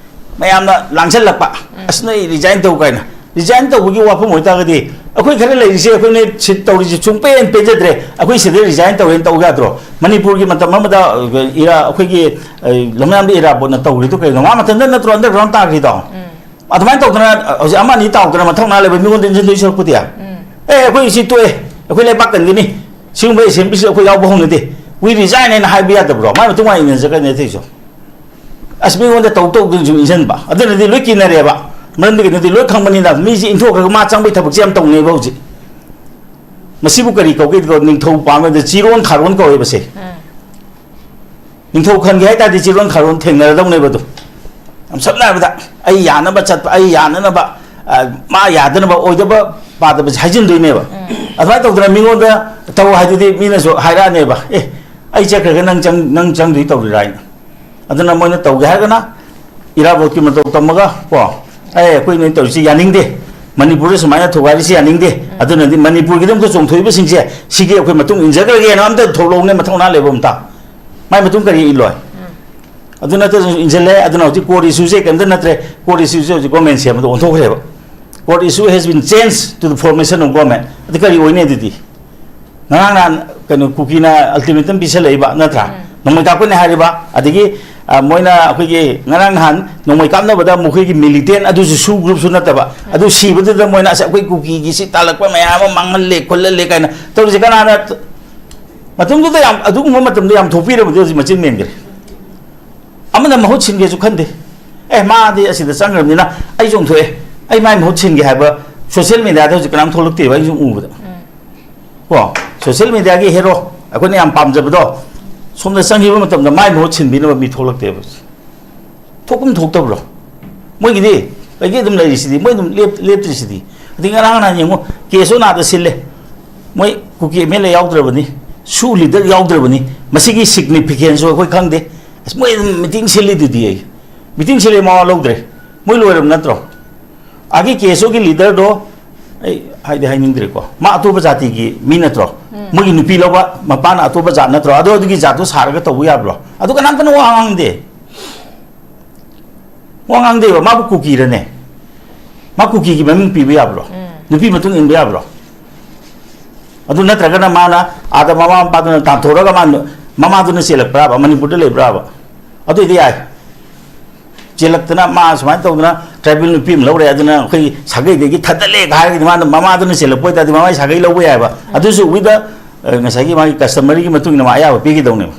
ꯃꯌꯥꯝꯅ ꯂꯥꯡꯁꯜꯂꯛꯄ, "ꯑꯁ, ꯅꯣꯏ resign ꯇꯧ" ꯀꯥꯏꯅ꯫ Resign ꯇꯧꯕꯒꯤ ꯋꯥꯐꯝ ꯑꯣꯏꯇꯥꯔꯒꯗꯤ ꯑꯩꯈꯣꯏ ꯈꯔ ꯂꯩꯔꯤꯁꯦ, ꯑꯩꯈꯣꯏꯅ ꯁꯤ ꯇꯧꯔꯤꯁꯦ ꯁꯨꯡꯄꯦꯟ ꯄꯦꯟꯖꯗ꯭ꯔꯦ, ꯑꯩꯈꯣꯏ ꯁꯤꯗ resign ꯇꯧꯔꯦꯅ ꯇꯧ ꯌꯥꯗ꯭ꯔꯣ? ꯃꯅꯤꯄꯨꯔꯒꯤ ꯃꯇꯝ ꯑꯃꯗ, ꯑ, ꯏꯔꯥ-, ꯑꯩꯈꯣꯏꯒꯤ, ꯑ, ꯂꯝꯌꯥꯝꯕ ꯏꯔꯥꯕꯣꯠꯅ ꯇꯧꯔꯤꯗꯣ ꯀꯩꯅꯣ? ꯃꯥ ꯃꯊꯟꯇ ꯅꯠꯇ꯭ꯔꯣ underground ꯇꯥꯈ꯭ꯔꯤꯗꯣ? ꯑꯗꯨꯃꯥꯏꯅ ꯇꯧꯗꯅ ꯍꯧꯖꯤꯛ ꯑꯃ ꯑꯅꯤ ꯇꯥꯎꯗꯅ ꯃꯊꯧ ꯃꯅꯥ ꯂꯩꯕ ꯃꯤꯉꯣꯟꯗ ꯏꯟꯁꯤꯟꯗꯣꯏ ꯁꯔꯨꯛꯄꯨꯗꯤ, "ꯑꯦ, ꯑꯩꯈꯣꯏ ꯁꯤ ꯇꯣꯛꯑꯦ, ꯑꯩꯈꯣꯏ ꯂꯩꯕꯥꯛ ꯀꯟꯒꯅꯤ, ꯁꯤꯒꯨꯝꯕ assemblyꯁꯤ ꯑꯩꯈꯣꯏ ꯌꯥꯎꯕ ꯍꯧꯅꯗꯦ, we resign" ꯍꯥꯏꯅ ꯍꯥꯏꯕ ꯌꯥꯗꯕ꯭ꯔꯣ? ꯃꯥꯏ ꯃꯇꯨꯡ ꯃꯥꯏ ꯏꯟꯅꯖꯒꯅꯤ ꯑꯇꯩꯁꯨ꯫ ꯑꯁ, ꯃꯤꯉꯣꯟꯗ ꯇꯧ ꯇꯧꯗꯅꯁꯨ ꯏꯟꯁꯤꯟꯕ꯫ ꯑꯗꯨꯅꯗꯤ ꯂꯣꯏ ꯀꯤꯅꯔꯦꯕ꯫ ꯃꯔꯝꯗꯤ ꯀꯩꯅꯣꯗꯤ ꯂꯣꯏ ꯈꯪꯕꯅꯤꯅ ꯃꯤꯁꯤ ꯏꯟꯊꯣꯛꯈ꯭ꯔꯒ ꯃꯥ ꯆꯪꯕꯒꯤ ꯊꯕꯛꯁꯦ ꯌꯥꯝ ꯇꯧꯅꯩꯕ ꯍꯧꯖꯤꯛ꯫ ꯃꯁꯤꯕꯨ ꯀꯔꯤ ꯀꯧꯒꯦ? ꯅꯤꯡꯊꯧ ꯄꯥꯝꯕꯗ ꯆꯤꯔꯣꯟ ꯈꯥꯔꯣꯟ ꯀꯧꯋꯦꯕꯁꯦ꯫ ꯅꯤꯡꯊꯧ ꯈꯟꯒꯦ ꯍꯥꯏ ꯇꯥꯔꯗꯤ ꯆꯤꯔꯣꯟ ꯈꯥꯔꯣꯟ ꯊꯦꯡꯅꯔꯗꯧꯅꯦꯕ ꯑꯗꯨ꯫ ꯌꯥꯝ ꯁꯝꯅ ꯍꯥꯏꯔꯕꯗ, ꯑꯩ ꯌꯥꯅꯕ ꯆꯠꯄ, ꯑꯩ ꯌꯥꯅꯅꯕ, ꯑ, ꯃꯥ ꯌꯥꯗꯅꯕ ꯑꯣꯏꯗꯕ ꯄꯥꯗꯕꯁꯦ ꯍꯥꯏꯖꯤꯟꯗꯣꯏꯅꯦꯕ꯫ ꯑꯗꯨꯃꯥꯏꯅ ꯇꯧꯗꯅ ꯃꯤꯉꯣꯟꯗ ꯇꯧ ꯍꯥꯏꯗꯨꯗꯤ ꯃꯤꯅꯁꯨ ꯍꯥꯏꯔꯛꯑꯅꯦꯕ, "ꯑꯦ, ꯑꯩ ꯆꯠꯈ꯭ꯔꯒ ꯅꯪ ꯆꯪ-, ꯅꯪ ꯆꯪꯗꯣꯏ ꯇꯧꯔꯤꯔꯥ?" ꯍꯥꯏꯅ꯫ ꯑꯗꯨꯅ ꯃꯣꯏꯅ ꯇꯧꯒꯦ ꯍꯥꯏꯔꯒꯅ ꯏꯔꯥꯕꯣꯠꯀꯤ ꯃꯇꯧ ꯇꯝꯃꯒ ꯀꯣ, "ꯑꯦ, ꯑꯩꯈꯣꯏ ꯅꯣꯏ ꯇꯧꯔꯤꯁꯤ ꯌꯥꯅꯤꯡꯗꯦ, ꯃꯅꯤꯄꯨꯔꯗ ꯁꯨꯃꯥꯏꯅ ꯊꯨꯒꯥꯏꯔꯤꯁꯤ ꯌꯥꯅꯤꯡꯗꯦ, ꯑꯗꯨꯅꯗꯤ ꯃꯅꯤꯄꯨꯔꯒꯤꯗꯃꯛꯇ ꯆꯣꯡꯊꯣꯛꯏꯕꯁꯤꯡꯁꯦ ꯁꯤꯒꯤ ꯑꯩꯈꯣꯏ ꯃꯇꯨꯡ ꯏꯟꯖꯈ꯭ꯔꯒꯦꯅ" ꯑꯝꯇ ꯊꯣꯛꯂꯛꯎꯅꯦ, ꯃꯊꯧꯅꯥ ꯂꯩꯕ ꯑꯝꯇ꯫ ꯃꯥꯏ ꯃꯇꯨꯡ ꯀꯔꯤ ꯏꯜꯂꯣꯏ? ꯑꯗꯨ ꯅꯠꯇ꯭ꯔꯁꯨ ꯏꯟꯁꯤꯜꯂꯦ꯫ ꯑꯗꯨꯅ ꯍꯧꯖꯤꯛ core issueꯁꯦ ꯀꯩꯝꯇ ꯅꯠꯇ꯭ꯔꯦ, core issueꯁꯦ ꯍꯧꯖꯤꯛ government ꯁꯦꯝꯕꯗ ꯑꯣꯟꯊꯣꯛꯈ꯭ꯔꯦꯕ꯫ Core issue has been changed to the formation of government꯫ ꯑꯗꯨ ꯀꯔꯤ ꯑꯣꯏꯅꯤ ꯑꯗꯨꯗꯤ? ꯉꯔꯥꯡ ꯅꯍꯥꯟ ꯀꯩꯅꯣ, ꯀꯨꯀꯤꯅ ultimatum ꯄꯤꯁꯜꯂꯛꯏꯕ ꯅꯠꯇ꯭ꯔꯥ? ꯎꯝ. ꯅꯣꯡꯃꯩ ꯀꯥꯞꯀꯅꯤ ꯍꯥꯏꯔꯤꯕ, ꯑꯗꯒꯤ, ꯑ, ꯃꯣꯏꯅ ꯑꯩꯈꯣꯏꯒꯤ ꯉꯔꯥꯡ ꯅꯍꯥꯟ ꯅꯣꯡꯃꯩ ꯀꯥꯞꯅꯕꯗ ꯃꯈꯣꯏꯒꯤ militant ꯑꯗꯨꯁꯨ SoO group ꯁꯨ ꯅꯠꯇꯕ, ꯎꯝ. ꯑꯗꯨ ꯁꯤꯕꯗꯨꯗ ꯃꯣꯏꯅ "ꯑꯁ, ꯑꯩꯈꯣꯏ ꯀꯨꯀꯤꯒꯤ ꯁꯤ ꯇꯥꯜꯂꯛꯄ ꯃꯌꯥꯝ ꯑꯃ ꯃꯥꯡꯍꯜꯂꯦ ꯈꯣꯠꯍꯜꯂꯦ" ꯀꯥꯏꯅ ꯇꯧꯔꯤꯁꯦ ꯀꯅꯥꯅ? ꯃꯇꯝꯗꯨꯗ ꯌꯥꯝ, ꯑꯗꯨꯒꯨꯝꯕ ꯃꯇꯝꯗ ꯌꯥꯝ ꯊꯣꯛꯄꯤꯔꯕꯗꯤ ꯍꯧꯖꯤꯛ ꯃꯆꯤꯟ ꯃꯦꯟꯈ꯭ꯔꯦ꯫ ꯑꯃꯅ ꯃꯍꯨꯠ ꯁꯤꯟꯒꯦꯁꯨ ꯈꯟꯗꯦ꯫ "ꯑꯦ, ꯃꯥꯗꯤ ꯑꯁꯤꯗ ꯆꯪꯈ꯭ꯔꯕꯅꯤꯅ ꯑꯩ ꯆꯣꯡꯊꯣꯛꯑꯦ, ꯑꯩ ꯃꯥꯏ ꯃꯍꯨꯠ ꯁꯤꯟꯒꯦ" ꯍꯥꯏꯕ social media ꯗ ꯍꯧꯖꯤꯛ ꯀꯅꯥꯝ ꯊꯣꯛꯂꯛꯇꯦꯕ, ꯑꯩꯅ ꯁꯨꯝ ꯎꯕꯗ꯫ ꯎꯝ. ꯀꯣ, social media ꯒꯤ hero, ꯑꯩꯈꯣꯏꯅ ꯌꯥꯝ ꯄꯥꯝꯖꯕꯗꯣ, ꯁꯣꯝꯗ ꯆꯪꯈꯤꯕ ꯃꯇꯝꯗ ꯃꯥꯏ ꯃꯍꯨꯠ ꯁꯤꯟꯕꯤꯅꯕ ꯃꯤ ꯊꯣꯛꯂꯛꯇꯦꯕ꯫ ꯊꯣꯛꯐꯝ ꯊꯣꯛꯇꯕ꯭ꯔꯣ? ꯃꯣꯏꯒꯤꯗꯤ ꯀꯩꯒꯤ ꯑꯗꯨꯝ ꯂꯩꯔꯤꯁꯤꯗꯤ, ꯃꯣꯏ ꯑꯗꯨꯝ ꯂꯦꯞ-, ꯂꯦꯞꯇ꯭ꯔꯤꯁꯤꯗꯤ꯫ ꯑꯗꯩ ꯉꯔꯥꯡ ꯅꯍꯥꯟ ꯌꯦꯡꯉꯨ, ꯀꯦꯁꯣ ꯅꯥꯗ ꯁꯤꯜꯂꯦ꯫ ꯃꯣꯏ ꯀꯨꯀꯤ MLA ꯌꯥꯎꯗ꯭ꯔꯕꯅꯤ, SoO leader ꯌꯥꯎꯗ꯭ꯔꯕꯅꯤ, ꯃꯁꯤꯒꯤ significance ꯁꯨ ꯑꯩꯈꯣꯏ ꯈꯪꯗꯦ꯫ ꯑꯁ, ꯃꯣꯏ ꯑꯗꯨꯝ meeting ꯁꯤꯜꯂꯤꯗꯨꯗꯤ, ꯑꯩ meeting ꯁꯤꯜꯂꯦ, ꯃꯋꯥ ꯂꯧꯗ꯭ꯔꯦ꯫ ꯃꯣꯏ ꯂꯣꯏꯔꯕ ꯅꯠꯇ꯭ꯔꯣ? ꯑꯥꯒꯤ ꯀꯦꯁꯣꯒꯤ leader ꯗꯣ ꯑꯩ ꯍꯥꯏꯗꯤ ꯍꯥꯏꯅꯤꯡꯗ꯭ꯔꯦꯀꯣ, ꯃꯥ ꯑꯇꯣꯞꯄ ꯖꯥꯇꯤꯒꯤ ꯃꯤ ꯅꯠꯇ꯭ꯔꯣ? ꯎꯝ. ꯃꯣꯏꯒꯤ ꯅꯨꯄꯤ ꯂꯧꯕ ꯃꯄꯥꯅ ꯑꯇꯣꯞꯄ ꯖꯥꯠ ꯅꯠꯇ꯭ꯔꯣ? ꯑꯗꯣ ꯑꯗꯨꯒꯤ ꯖꯥꯠꯇꯣ ꯁꯥꯔꯒ ꯇꯧꯕ ꯌꯥꯕ꯭ꯔꯣ? ꯑꯗꯨ ꯀꯅꯥꯝꯇꯅ ꯋꯥ ꯉꯥꯡꯗꯦ꯫ ꯋꯥ ꯉꯥꯡꯗꯦꯕ, ꯃꯥꯕꯨ ꯀꯨꯀꯤꯔꯅꯦ? ꯃꯥ ꯀꯨꯀꯤꯒꯤ ꯃꯃꯤꯡ ꯄꯤꯕ ꯌꯥꯕ꯭ꯔꯣ? ꯎꯝ. ꯅꯨꯄꯤ ꯃꯇꯨꯡ ꯏꯟꯕ ꯌꯥꯕ꯭ꯔꯣ? ꯑꯗꯨ ꯅꯠꯇ꯭ꯔꯒꯅ ꯃꯥꯅ ꯑꯥꯗ ꯃꯃꯥ ꯃꯄꯥꯗꯨꯅ ꯇꯥꯟꯊꯣꯔꯒ ꯃꯥ, ꯃꯃꯥꯗꯨꯅ ꯆꯦꯜꯂꯛꯄ꯭ꯔꯥꯕ, ꯃꯅꯤꯄꯨꯔꯗ ꯂꯩꯕ꯭ꯔꯥꯕ? ꯑꯗꯨꯏꯗꯤ ꯌꯥꯏ꯫ ꯆꯦꯜꯂꯛꯇꯅ ꯃꯥ ꯁꯨꯃꯥꯏꯅ ꯇꯧꯗꯅ tribal ꯅꯨꯄꯤ ꯑꯃ ꯂꯧꯔꯦ, ꯑꯗꯨꯅ ꯑꯩꯈꯣꯏ ꯁꯥꯒꯩꯗꯒꯤ ꯊꯥꯗꯠꯂꯦ ꯍꯥꯏꯔꯒꯗꯤ, ꯃꯥꯅ ꯃꯃꯥꯗꯨꯅ ꯆꯦꯜꯂꯛꯄ ꯑꯣꯏꯇꯥꯔꯗꯤ ꯃꯃꯥꯒꯤ ꯁꯥꯒꯩ ꯂꯧꯕ ꯌꯥꯏꯕ꯫ ꯎꯝ. ꯑꯗꯨꯁꯨ with the, ꯑ, ꯉꯁꯥꯏꯒꯤ ꯃꯥꯒꯤ customary ꯒꯤ ꯃꯇꯨꯡ ꯏꯟꯅ ꯃꯥ ꯑꯌꯥꯕ ꯄꯤꯒꯗꯧꯅꯦꯕ꯫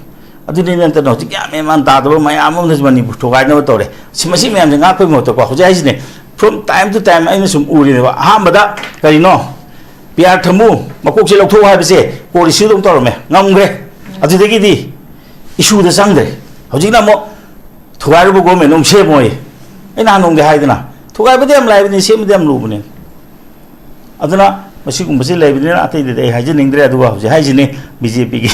ꯑꯗꯨꯗꯤ ꯅꯠꯇꯅ ꯍꯧꯖꯤꯛ ꯒ꯭ꯌꯥꯟ ꯃꯦꯟ ꯃꯥꯟ ꯇꯥꯗꯕ ꯃꯌꯥꯝ ꯑꯃꯅꯁꯨ ꯃꯅꯤꯄꯨꯔ ꯊꯨꯒꯥꯏꯅꯕ ꯇꯧꯔꯦ꯫ ꯁꯤ, ꯃꯁꯤ ꯃꯌꯥꯝꯁꯦ ꯉꯥꯛꯄꯒꯤ ꯃꯍꯨꯠꯇꯀꯣ, ꯍꯧꯖꯤꯛ ꯍꯥꯏꯁꯤꯅꯦ, from time to time ꯑꯩꯅ ꯁꯨꯝ ꯎꯔꯤꯅꯦꯕ꯫ ꯑꯍꯥꯟꯕꯗ ꯀꯔꯤꯅꯣ, ꯄꯤ ꯑꯥꯔ ꯊꯝꯃꯨ, ꯃꯀꯣꯛꯁꯦ ꯂꯧꯊꯣꯛꯎ ꯍꯥꯏꯕꯁꯦ core issue ꯗꯧ ꯇꯧꯔꯝꯃꯦ, ꯉꯝꯈ꯭ꯔꯦ꯫ ꯑꯗꯨꯗꯒꯤꯗꯤ issue ꯗ ꯆꯪꯗ꯭ꯔꯦ꯫ ꯍꯧꯖꯤꯛꯅ ꯑꯃꯨꯛ ꯊꯨꯒꯥꯏꯔꯨꯕ government ꯑꯃꯨꯛ ꯁꯦꯝꯃꯣꯏ꯫ ꯑꯩ ꯅꯍꯥꯟ ꯅꯣꯡꯗꯤ ꯍꯥꯏꯗꯅ, ꯊꯨꯒꯥꯏꯕꯗꯤ ꯌꯥꯝ ꯂꯥꯏꯕꯅꯤ, ꯁꯦꯝꯕꯗꯤ ꯌꯥꯝ ꯂꯨꯕꯅꯤ꯫ ꯑꯗꯨꯅ ꯃꯁꯤꯒꯨꯝꯕꯁꯤ ꯂꯩꯕꯅꯤꯅ ꯑꯇꯩꯗꯗꯤ ꯑꯩ ꯍꯥꯏꯖꯅꯤꯡꯗ꯭ꯔꯦ꯫ ꯑꯗꯨꯒ ꯍꯧꯖꯤꯛ ꯍꯥꯏꯁꯤꯅꯤ, ꯕꯤ ꯖꯦ ꯄꯤꯒꯤ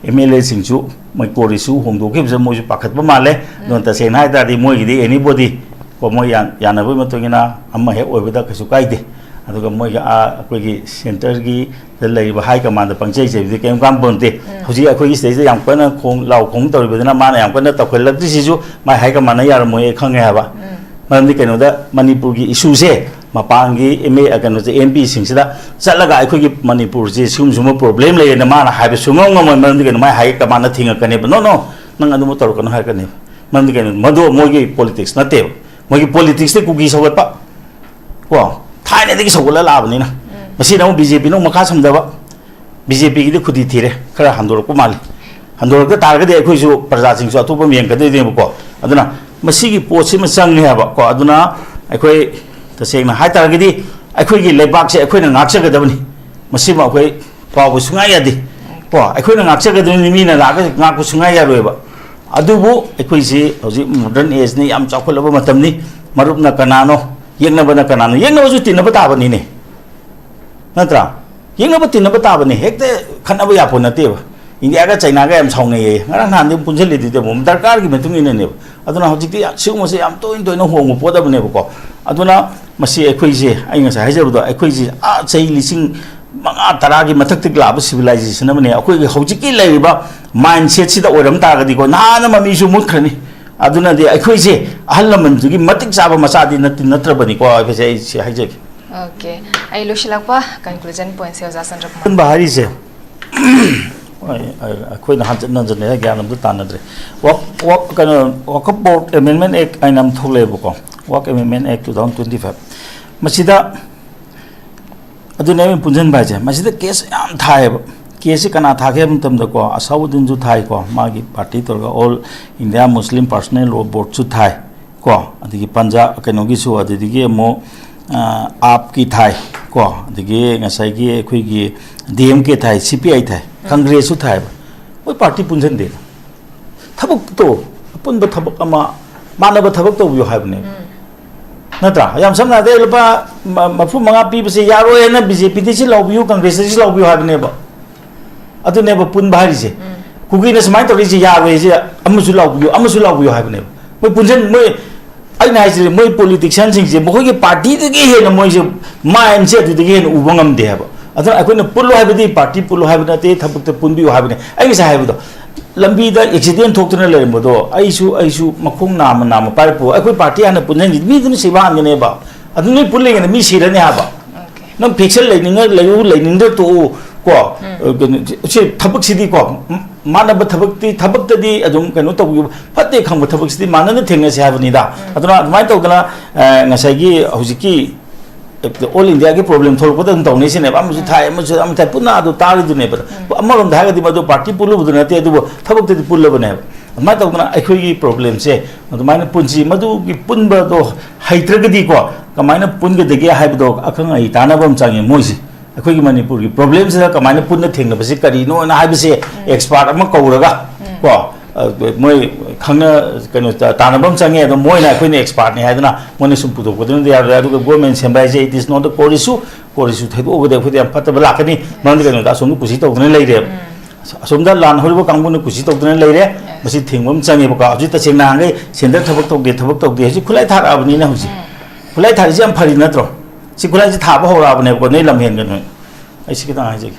ꯑꯦꯝ ꯑꯦꯜ ꯑꯦꯁꯤꯡꯁꯨ ꯃꯣꯏ core issue ꯍꯣꯡꯗꯣꯛꯈꯤꯕꯁꯦ ꯃꯣꯏꯁꯨ ꯄꯥꯈꯠꯄ ꯃꯥꯜꯂꯦ꯫ ꯑꯗꯨꯅ ꯎꯝ. ꯇꯁꯦꯡꯅ ꯍꯥꯏ ꯇꯥꯔꯗꯤ ꯃꯣꯏꯒꯤꯗꯤ anybody ꯀꯣ, ꯃꯣꯏ ꯌꯥꯟ-, ꯌꯥꯅꯕꯒꯤ ꯃꯇꯨꯡ ꯏꯟꯅ ꯑꯃ ꯍꯦꯛ ꯑꯣꯏꯕꯗ ꯀꯩꯁꯨ ꯀꯥꯏꯗꯦ꯫ ꯑꯗꯨꯒ ꯃꯣꯏꯒꯤ, ꯑꯥ, ꯑꯩꯈꯣꯏꯒꯤ centre ꯒꯤ ꯗ ꯂꯩꯔꯤꯕ high command ꯗ ꯄꯪꯆꯩ ꯆꯩꯕꯗꯤ ꯀꯔꯤꯝ ꯀꯥꯟꯄꯣꯟꯇꯦ꯫ ꯎꯝ. ꯍꯧꯖꯤꯛ ꯑꯩꯈꯣꯏꯒꯤ ꯁꯤꯗꯩꯁꯤꯗ ꯌꯥꯝ ꯀꯟꯅ ꯈꯣꯡ-, ꯂꯥꯎ ꯈꯣꯡ ꯇꯧꯔꯤꯕꯗꯨꯅ ꯃꯥꯅ ꯌꯥꯝ ꯀꯟꯅ ꯇꯧꯈꯠꯂꯛꯇ꯭ꯔꯤꯁꯤꯁꯨ ꯃꯥꯏ high command ꯅ ꯌꯥꯔꯝꯃꯣꯏ, ꯑꯩ ꯈꯪꯉꯦ ꯍꯥꯏꯕ꯫ ꯎꯝ. ꯃꯔꯝꯗꯤ ꯀꯩꯅꯣꯗ ꯃꯅꯤꯄꯨꯔꯒꯤ issue ꯁꯦ ꯃꯄꯥꯟꯒꯤ ꯑꯦꯝ ꯑꯦ ꯀꯩꯅꯣꯁꯦ ꯑꯦꯝ ꯄꯤꯁꯤꯡꯁꯤꯗ ꯆꯠꯂꯒ ꯑꯩꯈꯣꯏꯒꯤ ꯃꯅꯤꯄꯨꯔꯁꯤ ꯁꯤꯒꯨꯝ ꯁꯤꯒꯨꯝꯕ ꯄ꯭ꯔꯣꯕ꯭ꯂꯦꯝ ꯂꯩꯌꯦꯅ ꯃꯥꯅ ꯍꯥꯏꯕ ꯁꯨꯡꯉꯝ ꯉꯝꯃꯣꯏ꯫ ꯃꯔꯝꯗꯤ ꯀꯩꯅꯣ? ꯃꯥꯏ ꯍꯥꯏ ꯀꯃꯥꯟꯅ ꯊꯤꯡꯉꯛꯀꯅꯦꯕ꯫ "ꯅꯣ, ꯅꯣ, ꯅꯪ ꯑꯗꯨꯝꯕ ꯇꯧꯔꯛꯀꯅꯨ" ꯍꯥꯏꯔꯛꯀꯅꯦꯕ꯫ ꯃꯔꯝꯗꯤ ꯀꯩꯅꯣ? ꯃꯗꯨ ꯃꯣꯏꯒꯤ ꯄꯣꯂꯤꯇꯤꯛꯁ ꯅꯠꯇꯦꯕ꯫ ꯃꯣꯏꯒꯤ ꯄꯣꯂꯤꯇꯤꯛꯁꯇꯤ ꯀꯨꯀꯤ ꯁꯧꯒꯠꯄ, ꯀꯣ, ꯊꯥꯏꯅꯗꯒꯤ ꯁꯧꯒꯠꯂ ꯂꯥꯛꯑꯕꯅꯤꯅ꯫ ꯃꯁꯤꯅ ꯑꯃꯨꯛ ꯕꯤ ꯖꯦ ꯄꯤꯅ ꯑꯃꯨꯛ ꯃꯈꯥ ꯁꯝꯊꯕ, ꯕꯤ ꯖꯦ ꯄꯤꯒꯤꯗꯤ ꯈꯨꯗꯤ ꯊꯤꯔꯦ, ꯈꯔ ꯍꯟꯗꯣꯔꯛꯄ ꯃꯥꯜꯂꯤ꯫ ꯍꯟꯗꯣꯔꯛꯇ ꯇꯥꯔꯒꯗꯤ ꯑꯩꯈꯣꯏꯁꯨ ꯄ꯭ꯔꯖꯥꯁꯤꯡꯁꯨ ꯑꯇꯣꯞꯄ ꯑꯃ ꯌꯦꯡꯒꯗꯣꯏꯅꯦꯕꯀꯣ꯫ ꯑꯗꯨꯅ ꯃꯁꯤꯒꯤ ꯄꯣꯠꯁꯤꯃ ꯆꯪꯉꯦ ꯍꯥꯏꯕꯀꯣ꯫ ꯑꯗꯨꯅ ꯑꯩꯈꯣꯏ ꯇꯁꯦꯡꯅ ꯍꯥꯏ ꯇꯥꯔꯒꯗꯤ ꯑꯩꯈꯣꯏꯒꯤ ꯂꯩꯕꯥꯛꯁꯦ ꯑꯩꯈꯣꯏꯅ ꯉꯥꯛꯆꯒꯗꯕꯅꯤ꯫ ꯃꯁꯤꯃ ꯑꯩꯈꯣꯏ ꯀꯥꯎꯕ ꯁꯨꯡꯌꯥ ꯌꯥꯗꯦ꯫ ꯀꯣ, ꯑꯩꯈꯣꯏꯅ ꯉꯥꯛꯆꯒꯗꯕꯅꯤ, ꯃꯤꯅ ꯂꯥꯛꯑꯒ ꯉꯥꯛꯄ ꯁꯨꯡꯌꯥ ꯌꯥꯔꯣꯏꯕ꯫ ꯑꯗꯨꯕꯨ ꯑꯩꯈꯣꯏꯁꯤ ꯍꯧꯖꯤꯛ ꯃꯣꯗꯔꯟ ꯑꯦꯖꯅꯤ, ꯌꯥꯝ ꯆꯥꯎꯈꯠꯂꯕ ꯃꯇꯝꯅꯤ꯫ ꯃꯔꯨꯞꯅ ꯀꯅꯥꯅꯣ? ꯌꯦꯛꯅꯕꯅ ꯀꯅꯥꯅꯣ? ꯌꯦꯛꯅꯕꯁꯨ ꯇꯤꯟꯅꯕ ꯇꯥꯕꯅꯤꯅꯦ꯫ ꯅꯠꯇ꯭ꯔꯥ? ꯌꯦꯛꯅꯕ ꯇꯤꯟꯅꯕ ꯇꯥꯕꯅꯤ꯫ ꯍꯦꯛꯇ ꯈꯠꯅꯕ ꯌꯥꯄꯣꯠ ꯅꯠꯇꯦꯕ꯫ ꯏꯟꯗꯤꯌꯥꯒ ꯆꯩꯅꯥꯒ ꯌꯥꯝ ꯁꯥꯎꯅꯩꯌꯦ꯫ ꯉꯔꯥꯡ ꯅꯍꯥꯟꯗꯤ ꯑꯗꯨꯝ ꯄꯨꯟꯁꯤꯜꯂꯤꯗꯨꯗꯤ ꯑꯃꯨꯛ ꯗꯔꯀꯥꯔꯒꯤ ꯃꯇꯨꯡ ꯏꯟꯅꯅꯦꯕ꯫ ꯑꯗꯨꯅ ꯍꯧꯖꯤꯛꯇꯤ ꯌꯥꯝ, ꯁꯤꯒꯨꯝꯕꯁꯦ ꯌꯥꯝ ꯇꯣꯏꯅ ꯇꯣꯏꯅ ꯍꯣꯡꯕ ꯄꯣꯠ ꯑꯃꯅꯦꯕꯀꯣ꯫ ꯑꯗꯨꯅ ꯃꯁꯤ ꯑꯩꯈꯣꯏꯁꯦ, ꯑꯩ ꯉꯁꯥꯏ ꯍꯥꯏꯖꯕꯗꯣ, ꯑꯩꯈꯣꯏꯁꯦ ꯑꯥ ꯆꯍꯤ ꯂꯤꯁꯤꯡ ꯃꯉꯥ ꯇꯔꯥꯒꯤ ꯃꯊꯛꯇꯒꯤ ꯂꯥꯛꯑꯕ ꯁꯤꯚꯤꯂꯥꯏꯖꯦꯁꯟ ꯑꯃꯅꯦ꯫ ꯑꯩꯈꯣꯏꯒꯤ ꯍꯧꯖꯤꯛꯀꯤ ꯂꯩꯔꯤꯕ ꯃꯥꯏꯟ ꯁꯦꯠꯁꯤꯗ ꯑꯣꯏꯔꯝ ꯇꯥꯔꯒꯗꯤꯀꯣ, ꯅꯍꯥꯟꯅ ꯃꯃꯤꯁꯨ ꯃꯨꯠꯈ꯭ꯔꯅꯤ꯫ ꯑꯗꯨꯅꯗꯤ ꯑꯩꯈꯣꯏꯁꯦ ꯑꯍꯜ ꯂꯃꯟꯗꯨꯒꯤ ꯃꯇꯤꯛ ꯆꯥꯕ ꯃꯆꯥꯗꯤ ꯅꯠꯇꯤ ꯅꯠꯇ꯭ꯔꯕꯅꯤꯀꯣ ꯍꯥꯏꯕꯁꯦ ꯑꯩ ꯁꯤ ꯍꯥꯏꯖꯒꯦ꯫ ꯑꯣꯀꯦ, ꯑꯩ ꯂꯣꯏꯁꯤꯜꯂꯛꯄ ꯀꯟꯀ꯭ꯂꯨꯖꯟ ꯄꯣꯏꯟꯠꯁꯦ ꯑꯣꯖꯥ ꯆꯟꯗ꯭ꯔꯀꯨꯃꯥꯔ꯫ ꯑꯄꯨꯟꯕ ꯍꯥꯏꯔꯤꯁꯦ, ꯑꯩ-, ꯑꯩ-, ꯑꯩꯈꯣꯏꯅ ꯍꯟꯖꯤꯟ ꯍꯟꯖꯤꯟꯅ ꯒ꯭ꯌꯥꯟ ꯑꯝꯇ ꯇꯥꯟꯅꯗ꯭ꯔꯦ꯫ ꯋꯛ-, ꯋꯛ-, ꯀꯩꯅꯣ, Waqf Board Amendment Act ꯍꯥꯏꯅ ꯑꯃ ꯊꯣꯛꯂꯛꯑꯦꯕꯀꯣ, Waqf Amendment Act two thousand twenty five꯫ ꯃꯁꯤꯗ, ꯑꯗꯨꯅꯦ ꯑꯩꯅ ꯄꯨꯟꯁꯤꯟꯕ ꯍꯥꯏꯁꯦ, ꯃꯁꯤꯗ ꯀꯦꯁ ꯌꯥꯝ ꯊꯥꯏꯌꯦꯕ꯫ ꯀꯦꯁꯁꯤ ꯀꯅꯥ ꯊꯥꯒꯦ ꯍꯥꯏꯕ ꯃꯇꯝꯗꯀꯣ, ꯑꯁꯥꯎꯗꯤꯟꯁꯨ ꯊꯥꯏꯀꯣ, ꯃꯥꯒꯤ ꯄꯥꯔꯇꯤ ꯇꯧꯔꯒ, All India Muslim Personnel Law Boardꯁꯨ ꯊꯥꯏ꯫ ꯀꯣ, ꯑꯗꯒꯤ ꯄꯟꯖꯥ-, ꯀꯩꯅꯣꯒꯤꯁꯨ, ꯑꯗꯨꯗꯒꯤ ꯑꯃꯨꯛ, ꯑ, ꯑꯥꯞꯀꯤ ꯊꯥꯏ, ꯀꯣ, ꯑꯗꯒꯤ ꯉꯁꯥꯏꯒꯤ ꯑꯩꯈꯣꯏꯒꯤ ꯗꯤ ꯑꯦꯝ ꯀꯦ ꯊꯥꯏ, ꯁꯤ ꯄꯤ ꯑꯥꯏ ꯊꯥꯏ, ꯀꯪꯒ꯭ꯔꯦꯁꯁꯨ ꯊꯥꯏꯕ꯫ ꯃꯣꯏ ꯄꯥꯔꯇꯤ ꯄꯨꯟꯁꯤꯟꯗꯦ꯫ ꯊꯕꯛꯇꯣ, ꯑꯄꯨꯟꯕ ꯊꯕꯛ ꯑꯃ, ꯃꯥꯟꯅꯕ ꯊꯕꯛ ꯇꯧꯕꯤꯌꯨ ꯍꯥꯏꯕꯅꯦꯕ꯫ ꯅꯠꯇ꯭ꯔꯥ? ꯌꯥꯝ ꯁꯝꯅ ꯍꯥꯏꯔꯕꯗ, ꯂꯨꯄꯥ ꯃ-, ꯃꯔꯐꯨ ꯃꯉꯥ ꯄꯤꯕꯁꯦ ꯌꯥꯔꯣꯏ ꯍꯥꯏꯅ ꯕꯤ ꯖꯦ ꯄꯤꯗ ꯁꯤ ꯂꯥꯎꯕꯤꯌꯨ, ꯀꯪꯒ꯭ꯔꯦꯁꯇ ꯁꯤ ꯂꯥꯎꯕꯤꯌꯨ ꯍꯥꯏꯕꯅꯦꯕ꯫ ꯑꯗꯨꯅꯦꯕ ꯄꯨꯟꯕ ꯍꯥꯏꯔꯤꯁꯦ꯫ ꯀꯨꯀꯤꯅ ꯁꯨꯃꯥꯏꯅ ꯇꯧꯔꯤꯁꯦ ꯌꯥꯔꯣꯏ, ꯁꯤ ꯑꯃꯁꯨ ꯂꯥꯎꯕꯤꯌꯨ, ꯑꯃꯁꯨ ꯂꯥꯎꯕꯤꯌꯨ ꯍꯥꯏꯕꯅꯦꯕ꯫ ꯃꯣꯏ ꯄꯨꯟꯁꯤꯟ-, ꯃꯣꯏ, ꯑꯩꯅ ꯍꯥꯏꯁꯤꯗꯤ, ꯃꯣꯏ ꯄꯣꯂꯤꯇꯤꯛꯁꯤꯌꯥꯟꯁꯤꯡꯁꯦ ꯃꯈꯣꯏꯒꯤ ꯄꯥꯔꯇꯤꯗꯒꯤ ꯍꯦꯟꯅ ꯃꯣꯏꯁꯦ ꯃꯥꯏꯟꯁꯦ ꯑꯗꯨꯗꯒꯤ ꯍꯦꯟꯅ ꯎꯕ ꯉꯝꯗꯦ ꯍꯥꯏꯕ꯫ ꯑꯗꯨꯅ ꯑꯩꯈꯣꯏꯅ ꯄꯨꯜꯂꯨ ꯍꯥꯏꯕꯗꯤ ꯄꯥꯔꯇꯤ ꯄꯨꯜꯂꯨ ꯍꯥꯏꯕ ꯅꯠꯇꯦ, ꯊꯕꯛꯇ ꯄꯨꯟꯕꯤꯌꯨ ꯍꯥꯏꯕꯅꯤ꯫ ꯑꯩ ꯉꯁꯥꯏ ꯍꯥꯏꯕꯗꯣ, ꯂꯝꯕꯤꯗ ꯑꯦꯛꯁꯤꯗꯦꯟ ꯊꯣꯛꯇꯨꯅ ꯂꯩꯔꯝꯕꯗꯣ, ꯑꯩꯁꯨ, ꯑꯩꯁꯨ ꯃꯈꯣꯡ ꯅꯥꯝꯃ ꯅꯥꯝꯃ ꯄꯥꯏꯔꯛꯄ, ꯑꯩꯈꯣꯏ ꯄꯥꯔꯇꯤ ꯍꯥꯟꯅ ꯄꯨꯟꯁꯤꯟꯈꯤ, ꯃꯤꯗꯨꯅ ꯁꯤꯕ ꯍꯥꯟꯒꯅꯦꯕ꯫ ꯑꯗꯨ ꯅꯣꯏ ꯄꯨꯜꯂꯤꯉꯩꯗ ꯃꯤ ꯁꯤꯔꯅꯤ ꯍꯥꯏꯕ꯫ ꯅꯪ ꯐꯦꯛꯁꯟ ꯂꯩꯅꯤꯡꯉ ꯂꯩꯌꯨ, ꯂꯩꯅꯤꯡꯗ꯭ꯔ ꯇꯣꯛꯎ꯫ ꯀꯣ, ꯀꯩꯅꯣ, ꯁꯤ ꯊꯕꯛꯁꯤꯗꯤꯀꯣ, ꯃꯥꯟꯅꯕ ꯊꯕꯛꯇꯤ, ꯊꯕꯛꯇꯗꯤ ꯑꯗꯨꯝ ꯀꯩꯅꯣ ꯇꯧꯕꯤꯌꯨ, ꯐꯠꯇꯦ ꯈꯪꯕ ꯊꯕꯛꯁꯤꯗꯤ ꯃꯥꯟꯅꯅ ꯊꯦꯡꯅꯁꯦ ꯍꯥꯏꯕꯅꯤꯗ꯫ ꯑꯗꯨꯅ ꯑꯗꯨꯃꯥꯏꯅ ꯇꯧꯗꯅ, ꯑ, ꯉꯁꯥꯏꯒꯤ ꯍꯧꯖꯤꯛꯀꯤ ꯑꯣꯜ ꯏꯟꯗꯤꯌꯥꯒꯤ ꯄ꯭ꯔꯣꯕ꯭ꯂꯦꯝ ꯊꯣꯛꯂꯛꯄꯗ ꯑꯗꯨꯝ ꯇꯧꯅꯩꯁꯤꯅꯦꯕ, ꯑꯃꯁꯨ ꯊꯥꯏ, ꯑꯃꯁꯨ ꯑꯃ ꯊꯥꯏ, ꯄꯨꯟꯅ ꯑꯗꯨ ꯇꯥꯔꯤꯗꯨꯅꯦꯕ꯫ ꯑꯃꯔꯣꯝꯗ ꯍꯥꯏꯔꯒꯗꯤ ꯃꯗꯨ ꯄꯥꯔꯇꯤ ꯄꯨꯜꯂꯨꯕꯗꯨ ꯅꯠꯇꯦ, ꯑꯗꯨꯕꯨ ꯊꯕꯛꯇꯗꯤ ꯄꯨꯜꯂꯕꯅꯦꯕ꯫ ꯑꯗꯨꯃꯥꯏꯅ ꯇꯧꯗꯅ ꯑꯩꯈꯣꯏꯒꯤ ꯄ꯭ꯔꯣꯕ꯭ꯂꯦꯝꯁꯦ ꯑꯗꯨꯃꯥꯏꯅ ꯄꯨꯟꯁꯤ, ꯃꯗꯨꯒꯤ ꯄꯨꯟꯕꯗꯣ ꯍꯩꯇ꯭ꯔꯒꯗꯤꯀꯣ, ꯀꯃꯥꯏꯅ ꯄꯨꯟꯒꯗꯒꯦ ꯍꯥꯏꯕꯗꯣ ꯑꯈꯪ ꯑꯍꯩ ꯇꯥꯟꯅꯕ ꯑꯃ ꯆꯪꯉꯦ꯫ ꯃꯣꯏꯁꯦ ꯑꯩꯈꯣꯏꯒꯤ ꯃꯅꯤꯄꯨꯔꯒꯤ ꯄ꯭ꯔꯣꯕ꯭ꯂꯦꯝꯁꯤꯗ ꯀꯃꯥꯏꯅ ꯄꯨꯟꯅ ꯊꯦꯡꯅꯕꯁꯤ ꯀꯔꯤꯅꯣꯅ ꯍꯥꯏꯕꯁꯦ ꯑꯦꯛꯁꯄꯥꯔꯠ ꯑꯃ ꯀꯧꯔꯒ ꯀꯣ, ꯑ, ꯃꯣꯏ ꯈꯪꯅ, ꯀꯩꯅꯣ, ꯇꯥꯟꯅꯕ ꯑꯃ ꯆꯪꯉꯦ꯫ ꯑꯗꯣ ꯃꯣꯏꯅ ꯑꯩꯈꯣꯏꯅ ꯑꯦꯛꯁꯄꯥꯔꯠꯅꯤ ꯍꯥꯏꯗꯅ ꯃꯣꯏꯅ ꯁꯨꯝ ꯄꯨꯊꯣꯛꯄꯗꯨꯅꯗꯤ ꯌꯥꯔꯣꯏ꯫ ꯑꯗꯨꯒ ꯒꯣꯔꯃꯦꯟ ꯁꯦꯝꯕ ꯍꯥꯏꯁꯦ, it is not a core issue, core issue ꯊꯩꯗꯣꯛꯑꯒꯗꯤ ꯑꯩꯈꯣꯏꯗ ꯌꯥꯝ ꯐꯠꯇꯕ ꯂꯥꯛꯀꯅꯤ꯫ ꯃꯔꯝꯗꯤ ꯀꯩꯅꯣꯗ ꯑꯁꯣꯝꯗ ꯀꯨꯁꯤ ꯇꯧꯗꯅ ꯂꯩꯔꯦꯕ꯫ ꯑꯁꯣꯝꯗ ꯂꯥꯟ ꯍꯧꯔꯤꯕ ꯀꯥꯡꯕꯨꯅ ꯀꯨꯁꯤ ꯇꯧꯗꯅ ꯂꯩꯔꯦ꯫ ꯃꯁꯤ ꯊꯤꯡꯕ ꯑꯃ ꯆꯪꯉꯦꯕꯀꯣ꯫ ꯍꯧꯖꯤꯛ ꯇꯁꯦꯡꯅ ꯅꯍꯥꯟꯈꯩ ꯁꯦꯟꯇꯔ ꯊꯕꯛ ꯇꯧꯗꯦ, ꯊꯕꯛ ꯇꯧꯗꯦ, ꯍꯧꯖꯤꯛ ꯈꯨꯠꯂꯥꯏ ꯊꯥꯔꯛꯑꯕꯅꯤꯅ ꯍꯧꯖꯤꯛ꯫ ꯈꯨꯠꯂꯥꯏ ꯊꯥꯔꯤꯁꯤ ꯌꯥꯝ ꯐꯔꯤ ꯅꯠꯇ꯭ꯔꯣ? ꯁꯤ ꯈꯨꯠꯂꯥꯏꯁꯤ ꯊꯥꯕ ꯍꯧꯔꯛꯑꯕꯅꯦꯕꯀꯣ, ꯅꯣꯏ ꯂꯝ ꯍꯦꯟꯒꯅꯨ꯫ ꯑꯩ ꯁꯤ ꯈꯤꯇꯪ ꯍꯥꯏꯖꯒꯦ꯫